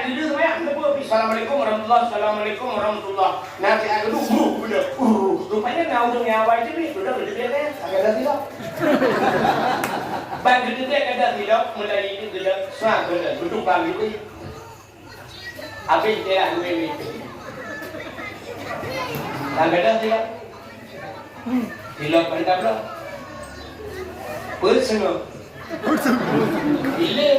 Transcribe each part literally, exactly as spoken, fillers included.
Duduk semayang, telepon, "Assalamualaikum warahmatullah, assalamualaikum warahmatullah." Nah, si Agus duduk, duduk, duduk. Uh, rupanya na ureueng nyang awai teubiet, duduk, duduk, duduk, agak dah silap. Ban geuteubiet agak dah silap, mulai itu geulak, sah, geulak, duduk bang itu. Habis dia dah dua minit. Agak dah silap. Silap pada tabloe. Peue seungoh? Ile.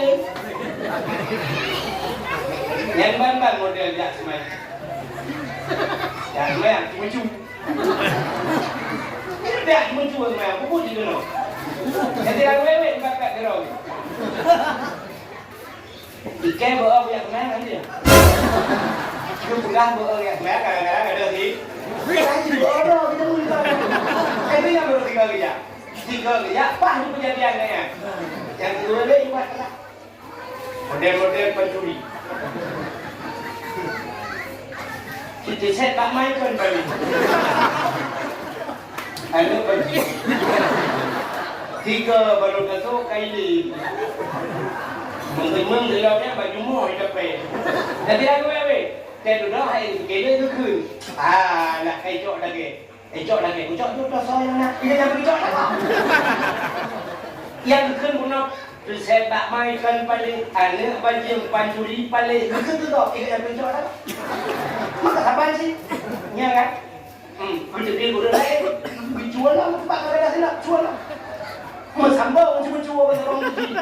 Nyan ban-ban model jak seumayang. Jak seumayang, cucu. Jak cucu seumayang, pukul di keunoe. Jadi lagu lewat, bukan kat gerong. Ikai beu'oh jak seumayang, kan dia? Dia peugah beu'oh jak seumayang, kadang-kadang ada di. Beu'oh, kita pun tak tahu. Itu yang baru tiga kali, ya. Tiga kali, ya. Pas di kejadian, ya. Yang kedua lagi, buat apa? Model-model pencuri. Kita set bak mai kon balik. Aneuk pencuri. Tiga baru masuk kaili. Mengkeumeng di lautnya baju moh di depan. Jadi aku weh, weh. Saya duduk, hai, kele ke keu. Ah, nak kai cok lagi. Eh, cok lagèe kucok tu, dosa nyang na. Iya, nyang kucok apa? Nyang geukheun bunoe, teusebak mai kon paléh, aneuk bajeueng pancuri paléh, geukheun tu doh, iya, nyang kucok apa? Maka saban sih. Nya kan? Hmm, kucok dia guru lain. Kucok lah, tempat kau dah silap, cuak lah. Meusambông cucu-cucu bak ureueng Bugis.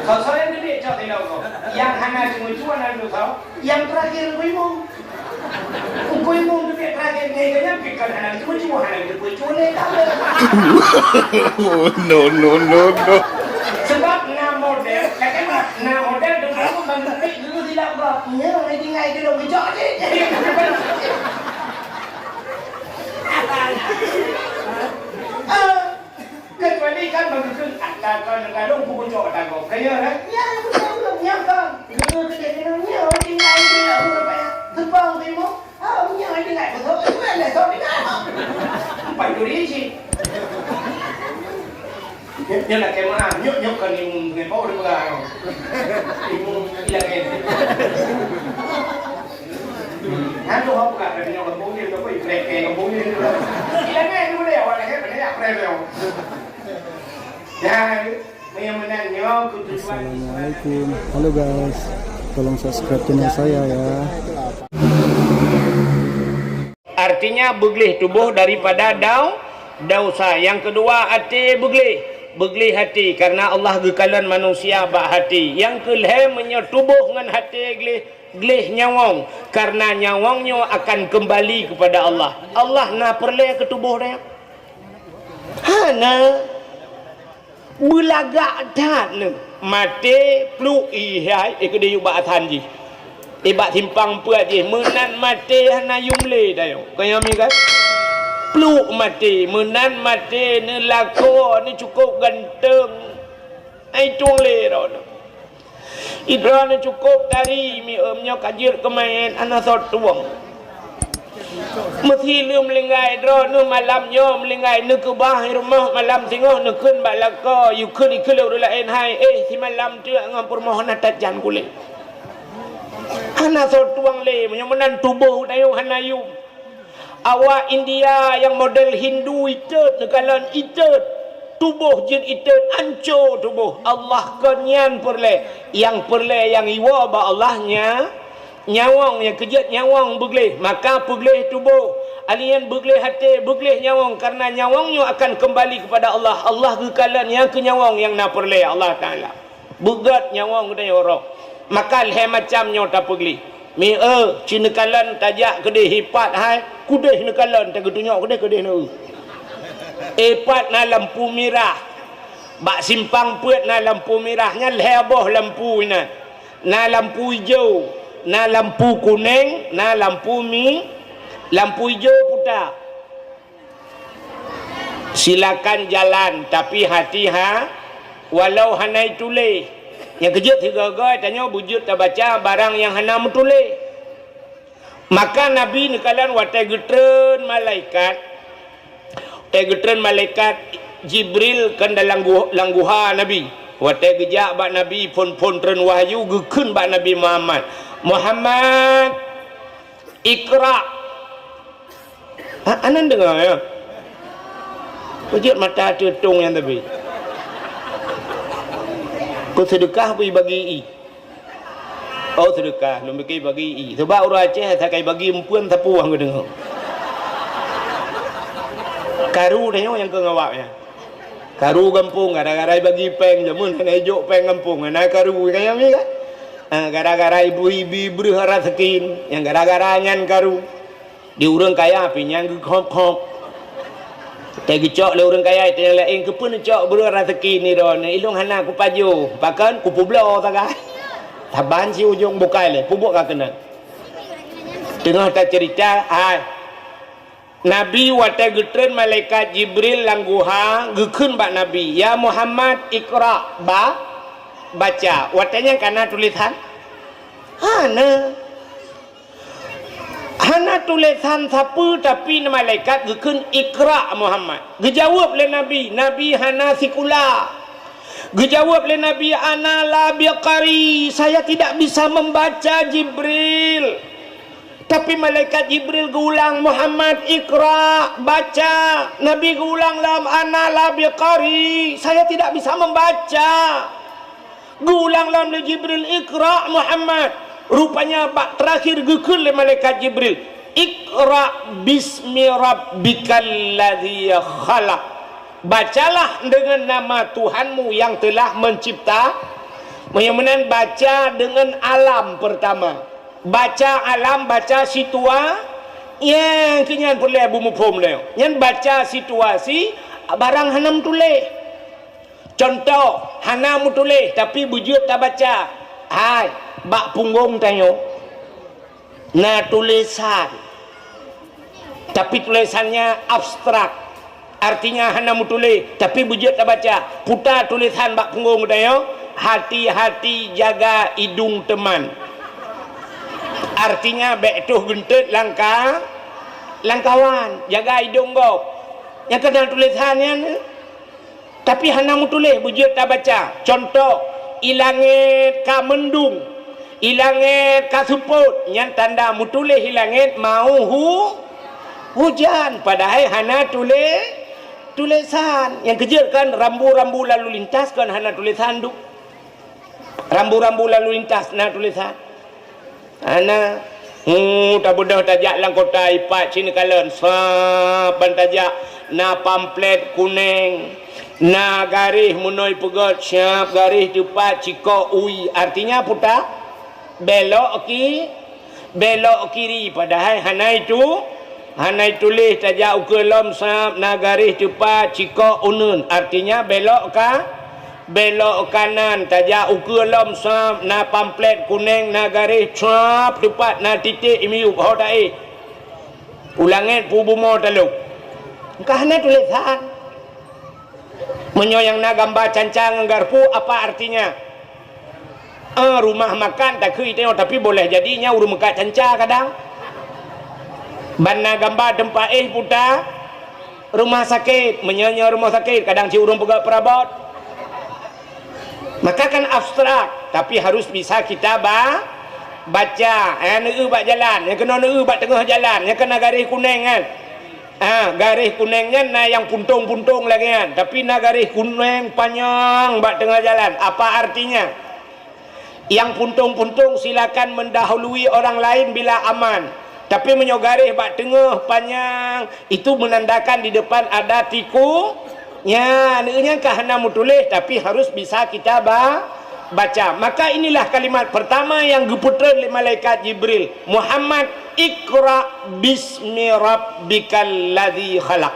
Soe-soe nyang teubiet cok sidroe gob. Nyang hana cucu-cucu hana dosa. Nyang terakhir Teungku Imum. Teungku Imum teubiet terakhir ngon gobnyan pih kon hana cucu-cucu, hana cucu-cucu lé ka. Oh, no, no, no, no. Sebab na model, kadang na model Teungku Imum ban teubiet dulu silap gob. Nyoe lagi ngai keu lôn geucok cit. Ah. Kecuali kan begitu, ata kon kalon peubucok ata gob. Kaya kan? Ya, betul, betul. Nya kan. Dulu tu jadi nang nya, orang tinggal di dalam rumah ya. Sebab timu, ah, nya orang tinggal betul. Itu yang dah tahu tinggal. Empat duri isi. Nya nak kemah, nyok nyok kan imum dengan bau dia pegang. Imum ilak kan. Nyan tu hok buka dari nyoe kampung ni, tu pun ikrek ke kampung ni tu. Ilang eh, tu boleh awak lagi, boleh ya, boleh, boleh. Ya, yang menang nyoe, ketujuan. Assalamualaikum. Halo guys, tolong subscribe channel saya ya. Artinya beugleh tuboh daripada dau-, dosa. Yang kedua, até beugleh. Beugleh até, karena Allah geukalon manusia bak até. Yang keulhèe, meunyoe tuboh ngon até gleh, gleh nyawöng, karena nyawöng nyoe akan keumbali keupada Allah. Allah na peureulèe keu tuboh tanyoe? Hana. Beulagak that neuh. Maté pluek, ihai, eh, keudéh yub bak athan jih. Eh, bak simpang peuet jih. Meunan maté hana yum lé tanyoe. Keu nyoe mi kan? Pluek maté. Meunan maté neuh lakoe neuh cukôp ganteng. Ai tueng lé droeneuh. Idroeneuh cukôp tari mi, em, nyoe ka jeuet keu manyét, hana soe tueng. Meusi lheueh meulinggai droeneuh malam nyoe meulinggai, neukeubah i rumoh malam singoh, neukheun bak lakoe, yue kheun dikeue lé ureueng laén, hai, eh, simalam teuk ngon peurumoh na tajan kulét. Hana soe tueng lé, meunyoe meunan tuboh tanyoe hana yum. Awak India nyang model Hindu itot, neukalon itot. Tuboh jeuet itot, anco tuboh. Allah kon nyan peureulèe. Nyang peureulèe nyang iwoe bak Allah nya, nyawöng nyang keujeuet nyawöng beugleh. Maka peugleh tuboh. Alien beugleh até, beugleh nyawöng. Karena nyawöng nyoe akan keumbali keupada Allah. Allah geukalon nyang keu nyawöng nyang na peureulèe Allah Taala. Beugöt nyawöng geutanyoe roh. Maka lhèe macam nyoe tapeugleh. Mi eu, ci neukalon tajak keudeh ipat hai, keudeh neukalon tageutunyok keudeh, keudeh neu. Ipat na lampu mirah. Bak simpang peuet na lampu mirah, nyan lhèe boh lampu inan. Na lampu ijo, na lampu kuneng, na lampu mi, lampu ijo puta. Silakan jalan, tapi hati-ha, walau hana ituléh. Nyang keujeuet sigoe-goe tanyoe beujeuet tabaca barang nyang hana meutuléh. Maka Nabi neukalon watèe geutreun malaikat, watèe geutreun malaikat Jibril kon dalam gu-, lam guha Nabi. Watée geujak bak Nabi phon-phon treun wahyu, geukheun bak Nabi Muhammad, "Muhammad, iqra." Ha, aneuk deungoe, ya? Peujeuet mata teutong nyan tapi. Keu seudeukah bri bagi i. Oh, seudeukah, lôn pike bagi i. Sebab ureuëng Aceh sakai bagi eumpeuen sapeue geudeungoe. Karu tanyoe nyang keu ngawak nyan. Karu gampông, gara-gara bagi péng jameun hana ijok péng gampông, hana karu kaya mi kan? Ha, gara-gara ibu-ibu breuh raseuki, nyang gara-gara nyan karu. Di ureuëng kaya pih nyang geukhop-khop. Teuh geucok lé ureuëng kaya, teuh nyang laén, "Keupeue neucok breuh raseuki ni droeneuh? Ilong hana kupajoh, pakon kupubloe sagai." Saban si ujong bukai lé, pubuet ka keunan. Teungoh taceurita, hai. Nabi watée geutreun malaikat Jibril lam guha, geukheun bak Nabi, "Ya Muhammad, iqra, ba, baca." Watée nyan ka na tulésan? Hana. Hana tulésan sapeue, tapi malaikat geukheun, "Iqra, Muhammad." Geujaweueb lé Nabi, Nabi hana sikula. Geujaweueb lé Nabi, "Ana la biqari, saya tidak bisa membaca, Jibril." Tapi malaikat Jibril geuulang, "Muhammad, iqra, baca." Nabi geuulang lom, "Ana la biqari, saya tidak bisa membaca." Geuulang lom lé Jibril, "Iqra, Muhammad." Rupanya bak teurakhir geukheun lé malaikat Jibril, "Iqra bismi rabbikal ladzi khalaq." Bacalah dengan nama Tuhanmu yang telah mencipta. Meunyoe meunan, baca dengan alam pertama. Baca alam, baca situa-, nyang keu nyan peureulée beumuphom lé. Nyan baca situasi barang hana meutuléh. Contoh, hana meutuléh, tapi beujeuet tabaca. Hai, bak punggong tanyoe na tulésan. Tapi tulésannya abstrak. Artinya hana meutuléh, tapi beujeuet tabaca. Puta tulésan bak punggong tanyoe, "Hati-hati jaga idong teman." Artinya, bék troh geunteut langka-, lam kawan, jaga idong gob. Nyang keunan tulésan nyan, tapi hana meutuléh, beujeuet tabaca. Contoh, i langét ka meundung, i langét ka seupôt, nyan tanda meutuléh i langét mau hu-, hujan, padahai hana tulé-, tulésan. Nyang keujeuet kan rambu-rambu lalu lintas kan hana tulésan duek. Rambu-rambu lalu lintas na tulésan. Hana. Hu, tabeudôh tajak lam kota ipat sineuk kalon, sab ban tajak na pamflet kuneng, na garéh meunoi peugét, siab garéh teupat cikok ui. Artinya puta, belok ki-, belok kiri, padahai hana itu, hana ituléh. Tajak ukeue lom sab na garéh teupat cikok uneuen, artinya belok ka, belok kanan. Tajak ukeue lom sab na pamflet kuneng, na garéh sab teupat, na titék i miyueb ho taéh. U langét pu bumoe talop. Ka hana tulésan. Meunyoe nyang na gamba canca ngon garpu, apa artinya? Eh, rumah makan takheun tanyoe, tapi boleh jadi nyan ureuëng meukat canca kadang. Ban na gamba teumpat éh puta rumah sakét, meunyoe nyoe rumah sakét, kadang cit ureuëng peugah peurabot. Maka kan abstrak, tapi harus bisa kita ba-, baca. Eh, neueu bak jalan, nyang keunoe neueu bak teungoh jalan, nyang keunoe garéh kuneng kan. Ah, garéh kuneng nyan na nyang puntông-puntông lagée nyan, tapi na garéh kuneng panyang bak teungoh jalan. Apa artinya? Nyang puntông-puntông silakan mendahului orang lain bila aman. Tapi meunyoe garéh bak teungoh panyang, itu menandakan di depan ada tiku. Nyan, nyan ka hana meutuléh, tapi harus bisa kita ba-, baca. Maka inilah kalimat pertama yang geupeutreun lé malaikat Jibril, "Muhammad, iqra bismi rabbikal ladzi khalaq."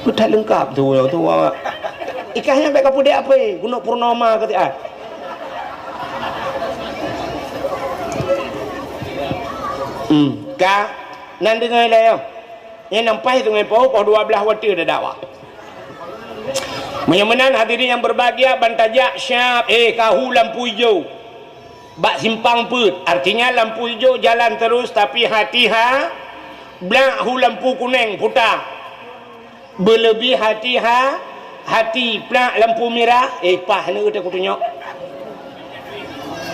Peutat leungkap tu, tu, ikan nyan bèk ka peudeh apui, gunok purnama keu siat. Hmm, ka nan deungoe lé nyoe. Nyan nampai sungai Po, poh dua blaih watèe dakwah. Meunyoe meunan hadirin yang berbahagia, ban tajak siap, eh, ka hu lampu ijo. Bak simpang peuet, artinya lampu ijo jalan terus, tapi hati ha, blak hu lampu kuneng puta. Beuleubeh hati-ha-, hati, plak lampu mirah, eh, pah ni teuh kutunyok.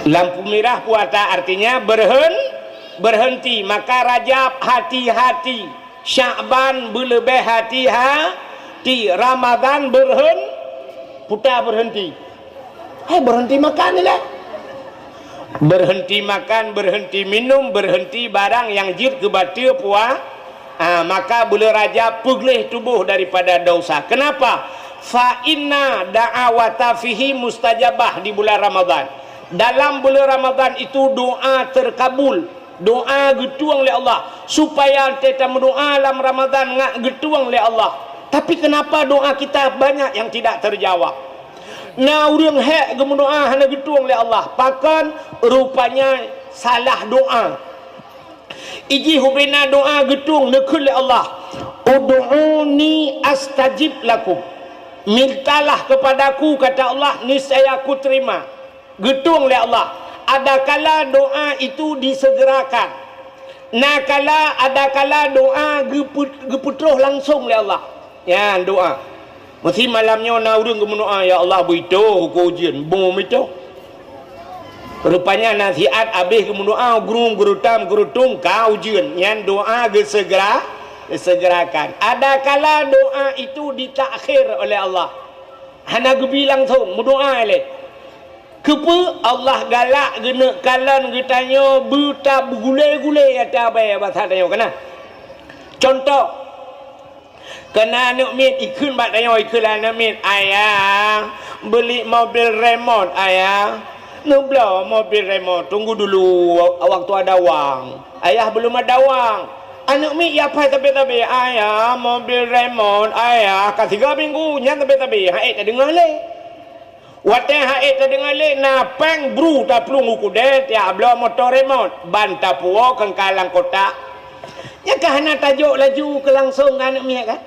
Lampu mirah puasa artinya berhen-, berhenti. Maka Rajab hati-hati, Syakban beuleubeh hati-hati, Ramadhan berhen-, puta berhenti. Hai, berhenti makan ni lah. Berhenti makan, berhenti minum, berhenti barang nyang jeuet keu bateue pua-, ah, maka buleuen Rajab peugleh tuboh daripada dosa. Kenapa? Fa inna da'awata fihi mustajabah di bulan Ramadhan. Dalam buleuen Ramadhan itu doa terkabul. Doa geutueng lé Allah, supaya teutameudoa lam Ramadhan ngat geutueng lé Allah. Tapi kenapa doa kita banyak yang tidak terjawab? Na ureuëng hék geumeudoa hana geutueng lé Allah, pakon? Rupanya salah doa. Ijih ubena doa geutueng neukheun lé Allah, "Ud'uni astajib lakum." Mintalah kepadaku, kata Allah, niscaya Aku terima. Geutueng lé Allah. Adakala doa itu disegerakan. Na kala, adakala doa geupeu-, geupeutroh langsong lé Allah. Nyan doa. Meusi malam nyoe na ureuëng geumeudoa, "Ya Allah, beuitoh keu ujeuen." Bom itoh. Rupanya nasihat habéh geumeudoa, geurum, geurutam, geurutung, ka ujeuen. Nyan doa geusegera-, geusegerakan. Adakala doa itu ditakhir oleh Allah. Hana geubi langsong, meudoa lé. Keupeue? Allah galak geuneuk kalon geutanyoe beutab gulé-gulé ata bée basa tanyoe, kana? Contoh, kana aneuk miet ikheun bak tanyoe, ikheun lé aneuk miet, "Ayah, beuli mobil remot, Ayah. Neubloe mobil remot, tunggu dulu waktu ada wang. Ayah belum ada wang." Aneuk miet ya pai tabé-tabé, "Ayah, mobil remot, Ayah." Ka tiga minggu nyan tabé-tabé, han ék tadeungoe lé. Watée han ék tadeungoe lé, na péng bru taplueng u keudè, tiak bloe moto remot, ban tapuwoe keungka lam kotak. Nyan ka hana tajok laju keu langsong keu aneuk miet kan?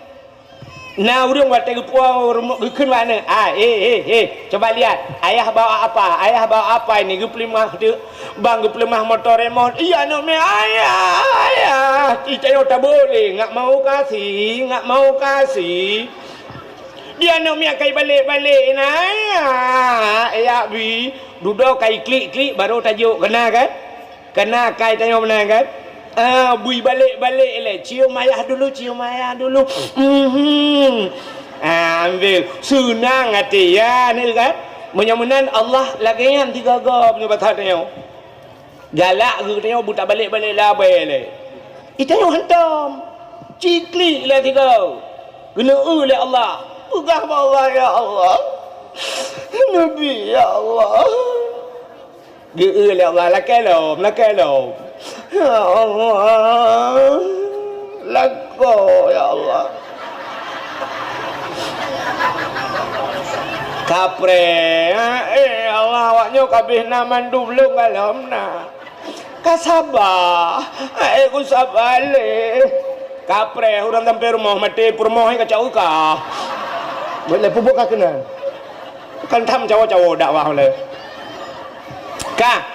Na ureuëng watée geupuwoe remot geukheun bak aneuk, "Ah, eh, eh, eh, coba lihat, ayah bawa apa? Ayah bawa apa ini?" Geupeuleumah teuk, ban geupeuleumah moto remot. Iya aneuk miet, "Ayah, ayah, kita yo tak boleh, nggak mau kasih, nggak mau kasih." Di aneuk miet ka ibalek-balek na, ya, ya bi. Dudoe ka iklik-klik baru tajok, kena kan? Kena kai tanyoe meunan kan? Ah, bui balek-balek lé. Cium ayah dulu, cium ayah dulu. Mhm. Ah, ambil. Senang hati ya ni kan? Meunyoe meunan Allah lagée nyan tiga gob nyoe basa tanyoe. Galak geutanyoe beuta balek-balek labai lé. Itanyoe hantom. Ciklik lé tiga. Geuneu lé Allah. Peugah bak Allah, "Ya Allah. Nabi, ya Allah." Geu lé Allah, "Lakée lom, lakée lom." "Ya Allah. Lakoe, ya Allah." Kapreh, eh, Allah, awak nyoe ka abéh na mandum lôn galom na. Ka saba, eh, ku saba lé. Kapreh, ureuëng sampai rumoh maté, peurumoh ka cak uka. Boleh pubuk ka kena. Kan tham cawo-cawo dakwah lé. Ka.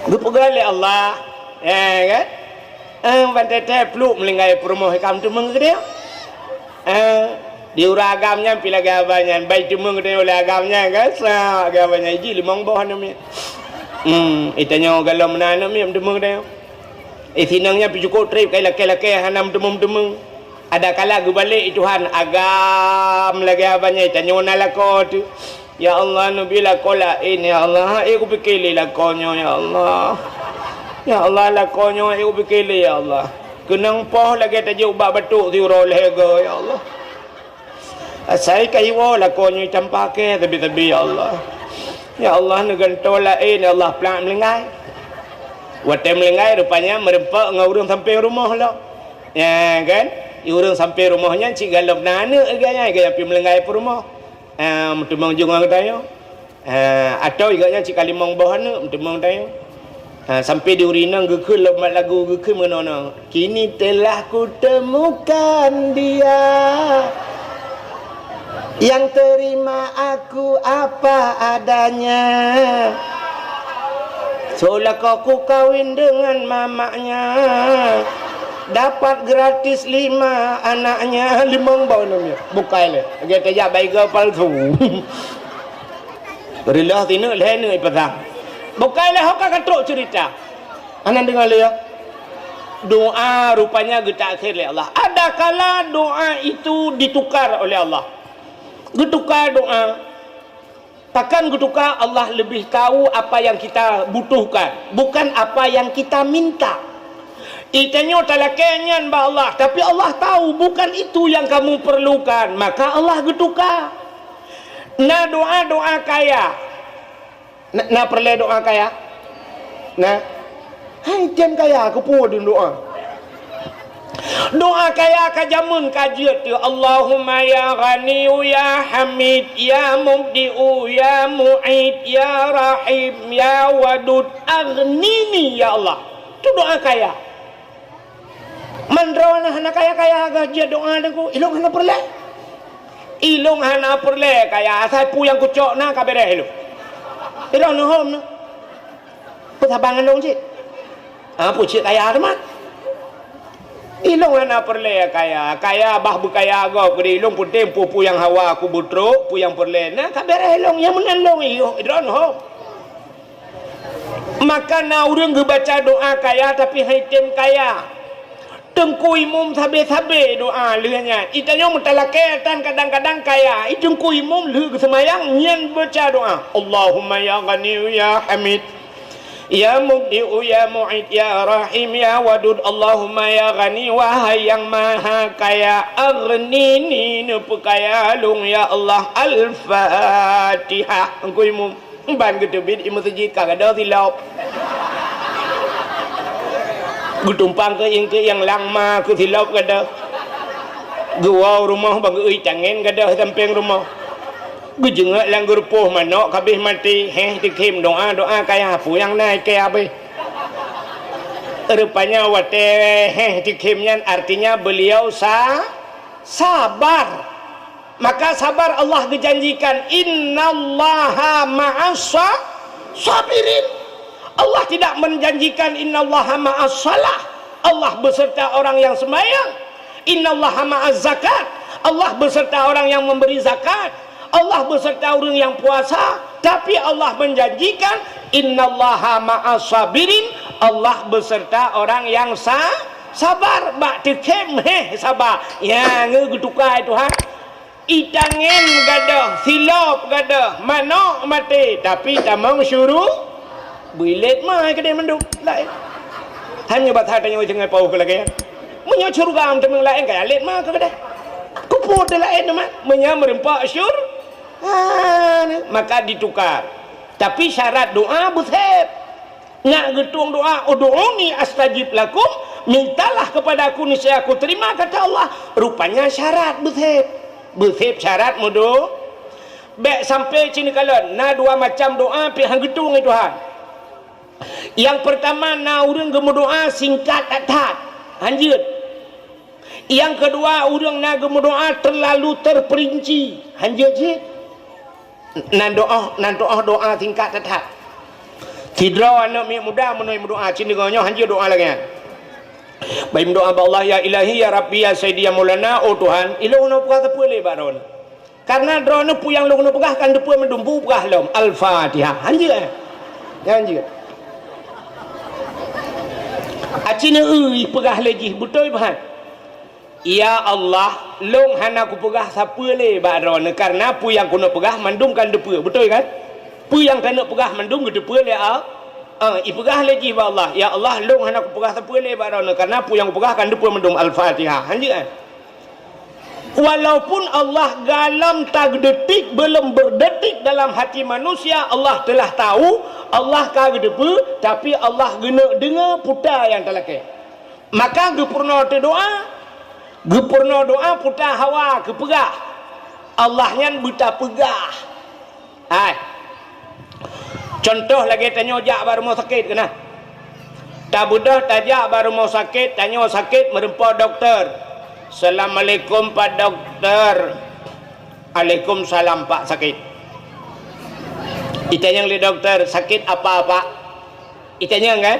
Geupeugah lé Allah, eh, kan? Eh, ban teuntèe pluek meulinggai peurumoh ikam teumeung keudéh. Eh, di ureueng agam nyan pi lagèe abang nyan, bai teumeung keudéh oleh agam nyan, kan? Sa lagèe abang nyan, iji limong boh aneuk miet. Hmm, itanyoe galom meunan aneuk miet teumeung keudéh. Eh, sinong nyan pi cukôp trép kai lakèe-lakèe hana meuteumeung-teumeung. Adakala geubalek Tuhan agam lagèe abang nyan, itanyoe na lakoe teuh. Ya Allah, neubi lakoe laén, ya Allah. Eh, kupike lé lakoe nyoe, ya Allah. Ya Allah, lakoe nyoe, eh, kupike lé, ya Allah. Keunong poh lagèe tajok bak batôk siuroe lhèe goe, ya Allah. Asai ka iwoe lakoe nyoe tampakèe sabe-sabe, ya Allah. Ya Allah, neugantoe laén, ya Allah, plak meulinggai. Watèe meulinggai, rupanya meureumpok ngon ureueng sampéng rumoh lom. Ya kan? Ureueng sampéng rumoh nyan cit galom na aneuk, gaya, gaya pi meulinggai peurumoh. Ah, meuteumeung ju ngon geutanyoe. Ah, atau gobnyan cit ka limong boh aneuk meuteumeung tanyoe. Ah, sampai di ureueng inong geukheun lom mat lagu, geukheun meunoe-noe, "Kini telah kutemukan dia yang terima aku apa adanya. Soe lakoe kukawin dengan mamaknya." Dapat gratis lima anaknya, limong boh aneuk miet. Bukai lé. Lagèe tajak bak igoe palsu. Reuloh sineuk lhèe neuk ipasang. Bukai lé, ho ka katrok ceurita. Hana deungoe lé, ya. Doa rupanya geutakhir lé Allah. Ada kala doa itu ditukar oleh Allah. Geutukar doa. Pakon geutukar? Allah lebih tahu apa yang kita butuhkan, bukan apa yang kita minta. Itanyoe talakèe nyan bak Allah, tapi Allah tahu bukan itu yang kamu perlukan, maka Allah geutukar. Na doa-doa kaya. Na, na peureulèe doa kaya? Na. Hai, tem kaya, keupeue dum doa? Doa kaya ka jameun ka jeuet teuh, Allahumma ya Ghaniyu ya Hamid, ya Mubdi'u, ya Mu'id, ya Rahim, ya Wadud, aghnini ya Allah. Itu doa kaya. Man droeneuh hana kaya-kaya ka jeuet doa Teungku, ilôn hana peureulèe. Ilôn hana peureulèe kaya, asai peue nyang kucok na ka bèrèh ilôn. Ilôn neuhom na. Peue saban ngon lôn cit? Ah, peue cit kaya teuma? Ilôn hana peureulèe kaya, kaya bah beukaya gob keudéh ilôn, peunteng peue-peue nyang hawa kubeutrok, peue nyang peureulèe na ka bèrèh ilôn, nyang meunan lôn, ilôn, ilôn hom. Maka na ureueng geubaca doa kaya tapi han item kaya. Teungku Imum sabe-sabe doa lheueh nyan. Itanyoe meutalakèe tan kadang-kadang kaya. I Teungku Imum lheueh geuseumayang nyan baca doa, Allahumma ya Ghaniyu ya Hamid, ya Mubdi'u ya Mu'id ya Rahim ya Wadud, Allahumma ya Ghani, wahai nyang maha kaya, aghnini, neupeukaya lôn ya Allah. Al-Fatihah. Teungku Imum. Ban geuteubiet i meuseujid ka gadôh silop. Geutumpang keuieng-keuieng langma keu silop gadôh. Geuwoe rumoh bak geuui tangen gadôh sampéng rumoh. Geujeungok lam geurupoh manok ka abéh maté, héh, teukhém doa, doa kaya peue nyang na ikèe abéh. Rupanya watèe héh teukhém nyan artinya beliau sa-, sabar. Maka sabar Allah geujanjikan, "Innallaha ma'as sa-, sabirin." Allah tidak menjanjikan, "Innallaha ma'as salah." Allah beserta orang yang sembahyang. "Innallaha ma'az zakat." Allah beserta orang yang memberi zakat. Allah beserta orang yang puasa. Tapi Allah menjanjikan, "Innallaha ma'as sabirin." Allah beserta orang yang sa-, sabar. Bak teukhém héh sabar. Ya, ngeugeutukai Tuhan. I tangen gadôh, silop gadôh, manok maté, tapi tamong syuru-, beuilet ma keudéh mandum laén. Hanya basa tanyoe singoh paoh keu lagèe nyan. Meunyoe syeuruga tamong laén, ka ilet ma keu keudéh. Keupeue teu laén teuma? Meunyoe meureumpok syur-, ha, maka ditukar. Tapi syarat doa beusép. Nak geutueng doa, "Ud'uni astajib lakum," mintalah kepada Aku, niscaya Aku terima, kata Allah. Rupanya syarat beusép. Beusép syarat meudo-, bèk sampai cit neukalon, na dua macam doa pih han geutueng lé Tuhan. Nyang peurtama, na ureueng geumeudoa singkat that-that, han jeuet. Nyang keudua, ureueng na geumeudoa teurlalu teurpeurinci, han jeuet cit. Nan doa, nan doa, doa singkat that-that. Sidroe aneuk miet muda meunyoe meudoa, cit deungoe nyoe han jeuet doa lagèe nyan. Bak meudoa bak Allah, "Ya Ilahi, ya Rabbi, ya Sayyidi, ya Maulana, oh Tuhan, ilôn hana peugah sapeue lé bak droeneuh." Karena droeneuh peue nyang lôn keuneuk peugah ka neuteupeue mandum, bu peugah lom. Al-Fatihah. Han jeuet, eh? Han jeuet. Aci neueu peugah lé jih, beutôi bah. Ya Allah, lôn hana kupeugah sapeue lé bak droeneuh, karena peue nyang keuneuk peugah mandum ka neuteupeue, beutôi kan? Peue nyang keuneuk peugah mandum geuteupeue lé Al-, ah, ipeugah lé jih bak Allah, "Ya Allah, lôn hana kupeugah sapeue lé bak droeneuh, karena peue nyang kupeugah ka neuteupeue mandum." Al-Fatihah. Han jeuet, eh? Walaupun Allah galom tageudetik, belum berdetik dalam hati manusia, Allah telah tahu, Allah ka geuteupeue, tapi Allah geuneuk deungoe peue nyang talakèe. Maka geupeurunoe teudoa, geupeurunoe doa peue hawa keupeugah. Allah nyan beutapeugah. Hai. Contoh lagèe tanyoe jak bak rumoh sakét keunan. Tabeudôh tajak bak rumoh sakét, tanyoe sakét meureumpok dokto. "Assalamualaikum, Pak Dokto." "Alaikumsalam, Pak, sakét." Itanyong lé dokto, "Sakét apa, Pak?" Itanyong kan?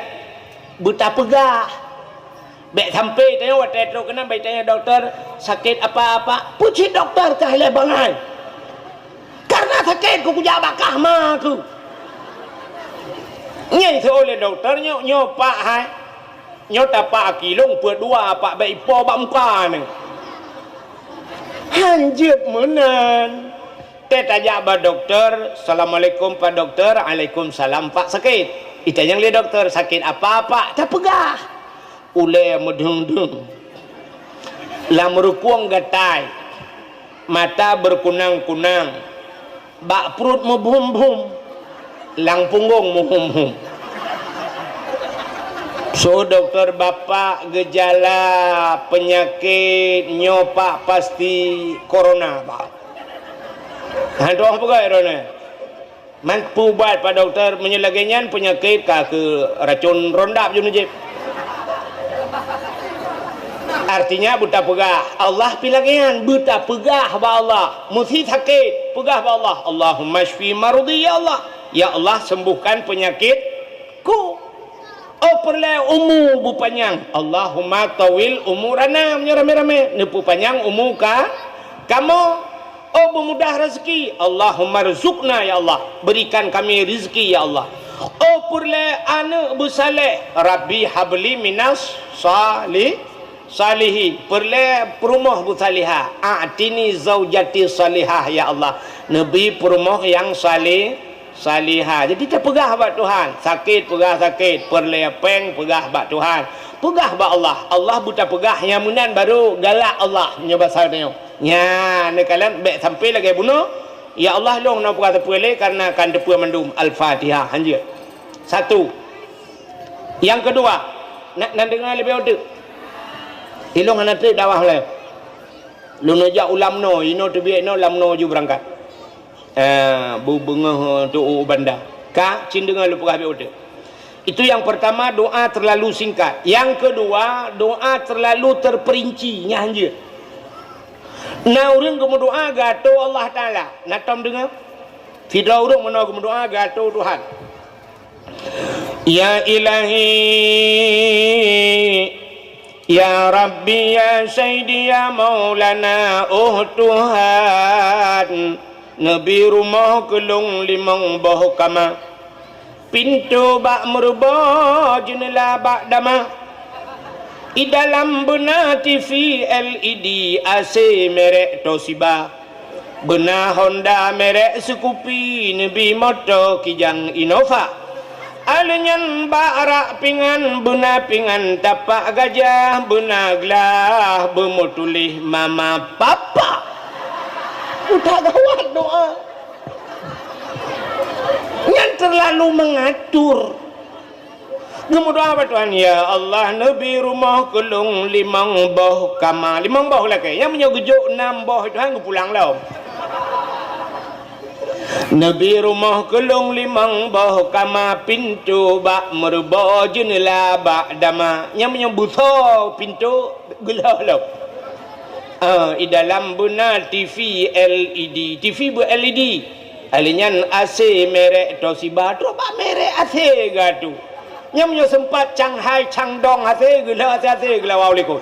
Beutapeugah. Bèk sampai tanyoe watèe trok keunan bèk tanyoe dokto, "Sakét apa, Pak?" Peue cit dokto teuh lé bangai. Karena sakét keu kujak bak kah ma keuh. Nyan seuôt lé dokto, "Nyoe, nyoe Pak hai. Nyoe tapak aki lôn peuet dua Pak, bèk ipo bak muka nyoe." Hanjeuet meunan. Teuh tajak bak dokto, "Assalamualaikum Pak Dokto." "Waalaikumsalam Pak, sakét." Itanyong lé dokto, "Sakét apa Pak?" Tapeugah. Ulèe meudeueng-deueng, lam rukung gatai, mata beukunang-kunang, bak pruet meubhum-bhum, lam punggong meuhum-hum. Seuôt dokto, "Bapak, geujala peunyakét nyoe Pak pasti corona Pak." Hana tu'oh peugah droeneuh. Man peuubat Pak Dokto, meunyoe lagèe nyan peunyakét ka keu racôn rondap jeuet neujieb. Artinya beutapeugah, Allah pih lagèe nyan, beutapeugah bak Allah. Meusé sakét, peugah bak Allah, "Allahumma syfi maradhi ya Allah." Ya Allah, sembuhkan penyakitku. Oh peureulèe umu beupanyang, "Allahumma tawil umurana," meunyoe ramé-ramé, neupeupanyang umu ka kamoe. Oh beumudah raseuki, "Allahumma rzuqna," ya Allah, berikan kami rezeki ya Allah. Oh peureulèe aneuk beusaleh, "Rabbi habli minas sali-, salihin," peureulèe peurumoh beusalihah, "A'tini zaujati salihah," ya Allah, neubi peurumoh nyang saleh-, salihah. Jadi tapeugah bak Tuhan, sakét peugah sakét, peureulèe pèng peugah bak Tuhan, peugah bak Allah. Allah beutapeugah nyang meunan baru galak Allah, nyoe basa tanyoe. Nyan neukalon bèk sampai lagèe bunoe, "Ya Allah, lôn hana peugah sapeue lé karena kan teupeue mandum." Al-Fatihah hanjeuet. Satu. Nyang keudua, na, na deungö leubeh uteuk. Ilôn hana trép dakwah lé. Lôn jak u Lamno, inoe teubiet inoe Lamno ju beurangkat. Eh, bu-, beungoh tu u Banda. Ka, cit deungö lôn peugah biet uteuk. Itu yang pertama, doa terlalu singkat. Yang kedua, doa terlalu terperinci, nyan hanjeuet. Na ureueng geumeudoa geuatô Allah Taala. Na tom deungö? Sidroe ureueng meunoe geumeudoa geuatô Tuhan. Ya Ilahi, ya Rabbi, ya Sayyidi, ya Maulana, oh Tuhan, neubi rumoh keu lôn limong boh kama. Pintoe bak meureuboh, jeuneula bak dama. I dalam beuna T V L E D, A C merek Toshiba. Beuna Honda merek Scoopy, neubi moto Kijang Innova. Alèh nyan bak rak pingan, beuna pingan tapak gajah, beuna glah beumeutuléh mama papa. Udah gawat doa. Nyan terlalu mengatur. Geumeudoa bak Tuhan, "Ya Allah, neubi rumoh keu lôn limong boh kama." Limong boh lakèe. Nyang meunyoe geujok nam boh, Tuhan geupulang lom. "Neubi rumoh keu lôn limong boh kama, pintoe bak meureuboh, jeuneula bak dama." Nyang meunyoe beusoe pintoe, geulhôh lom. Ah, i dalam beuna T V L E D, T V beu-L E D. Alèh nyan A C merek Toshiba, trok bak merek A C geuatô. Nyang meunyoe seumpat canghai cangdong A C, geulhôh A C, A C geulawa u likot.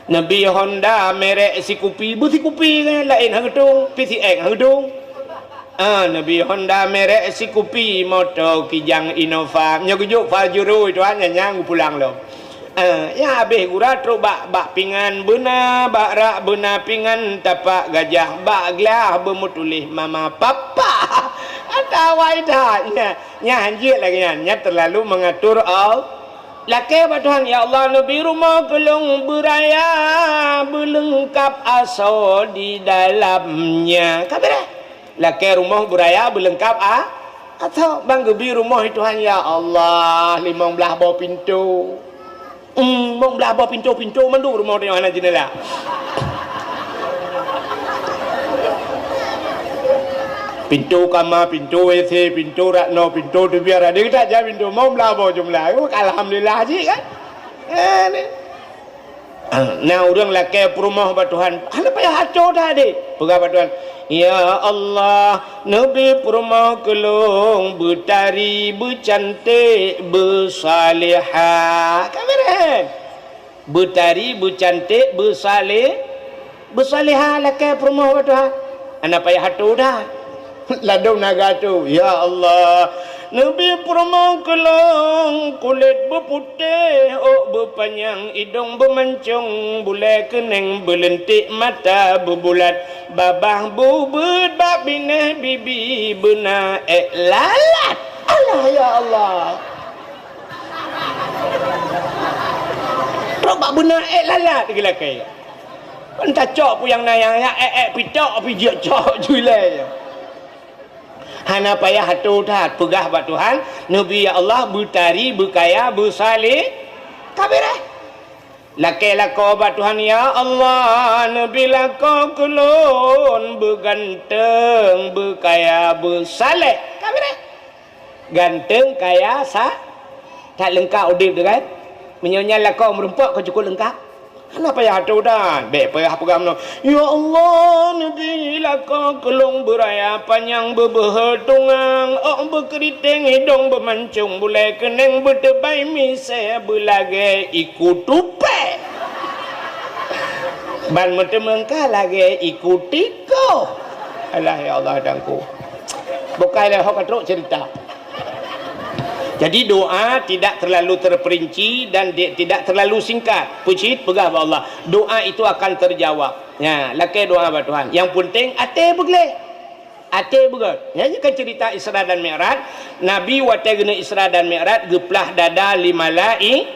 Neubi Honda merek Scoopy, beu Scoopy kan, laén han geutueng, P C X han geutueng. Ah, neubi Honda merek Scoopy, moto Kijang Innova. Nyoe geujok Pajero, Tuhan, nyan nyang geupulang lom. Ah, nyang habéh gura trok bak, bak pingan beuna, bak rak beuna pingan tapak gajah, bak glah beumeutuléh mama papa. Ata awai that, nyan, nyan hanjeuet lagèe nyan, nyan terlalu mengatur Allah. Lakèe bak Tuhan, "Ya Allah, neubi rumoh keu lôn beuraya, beuleungkap asoe di dalamnya." Ka beureh. Lakèe rumoh beuraya beuleungkap a-, asoe. Ban geubi rumoh, Tuhan, "Ya Allah, limong blaih boh pintoe." Hmm, limong blaih boh pintoe, pintoe mandum rumoh tanyoe hana jeuneula. Pintoe kama, pintoe W C, pintoe rakno, pintoe teubiet, ada kita aja pintoe, limong blaih boh jumlah. Oh, alhamdulillah cit kan. Eh, ni. Ah, na ureueng lakèe peurumoh bak Tuhan, hana payah aco that deh. Peugah bak Tuhan, "Ya Allah, neubi peurumoh keu lôn beutari, beucanték, beusalihah." Ka beureh. Beutari, beucanték, beusale-, beusalehah lakée peurumoh bak Tuhan. Hana payah atoe that. Ladôm na geuatoe, "Ya Allah, neubi peurumoh keu lôn, kulét beuputéh, ôk beupanyang, idông beumancông, bulée keuneng, beuleunték, mata beubulat, babah bubeuet, bak binéh bibi beuna ék lalat." Allah, ya Allah! Trok bak beuna ék lalat geulakée. Kan tacok peue nyang na nyang ék-ék pitok pih jeuet cok ju ilée. Hana payah atoe that, peugah bak Tuhan, "Neubi ya Allah, beutari, beukaya, beusale-," ka beureh. Lakée lakoe bak Tuhan, "Ya Allah, neubi lakoe keu lôn, beuganteng, beukaya, beusaleh." Ka beureh. Ganteng, kaya, sa-, that leungkap udeb teuh kan? Meunyoe nyan lakoe meurumpok ka cukop leungkap. Hana payah atoe that, bék payah peugah meunoe, "Ya Allah, neubi lakoe keu lôn beuraya panyang, beubeuhe tungang, ôk beukeuriteng, idông beumancông, bulée keuneng beuteubai misée, beulagée iku tupée, ban meuteumangka lagée iku tikoh." Alah, ya Allah, Tuhanku. Bukai lé ho ka trok cerita. Jadi, doa tidak terlalu terperinci dan di-, tidak terlalu singkat. Peucit peugah bak Allah, doa itu akan terjawab. Nya, lakée doa bak Tuhan. Yang penting até beugleh. Até beugét. Nyan kan cerita Isra dan Mi'raj. Nabi watée geuneuk Isra dan Mi'raj geuplah dada lé malai-,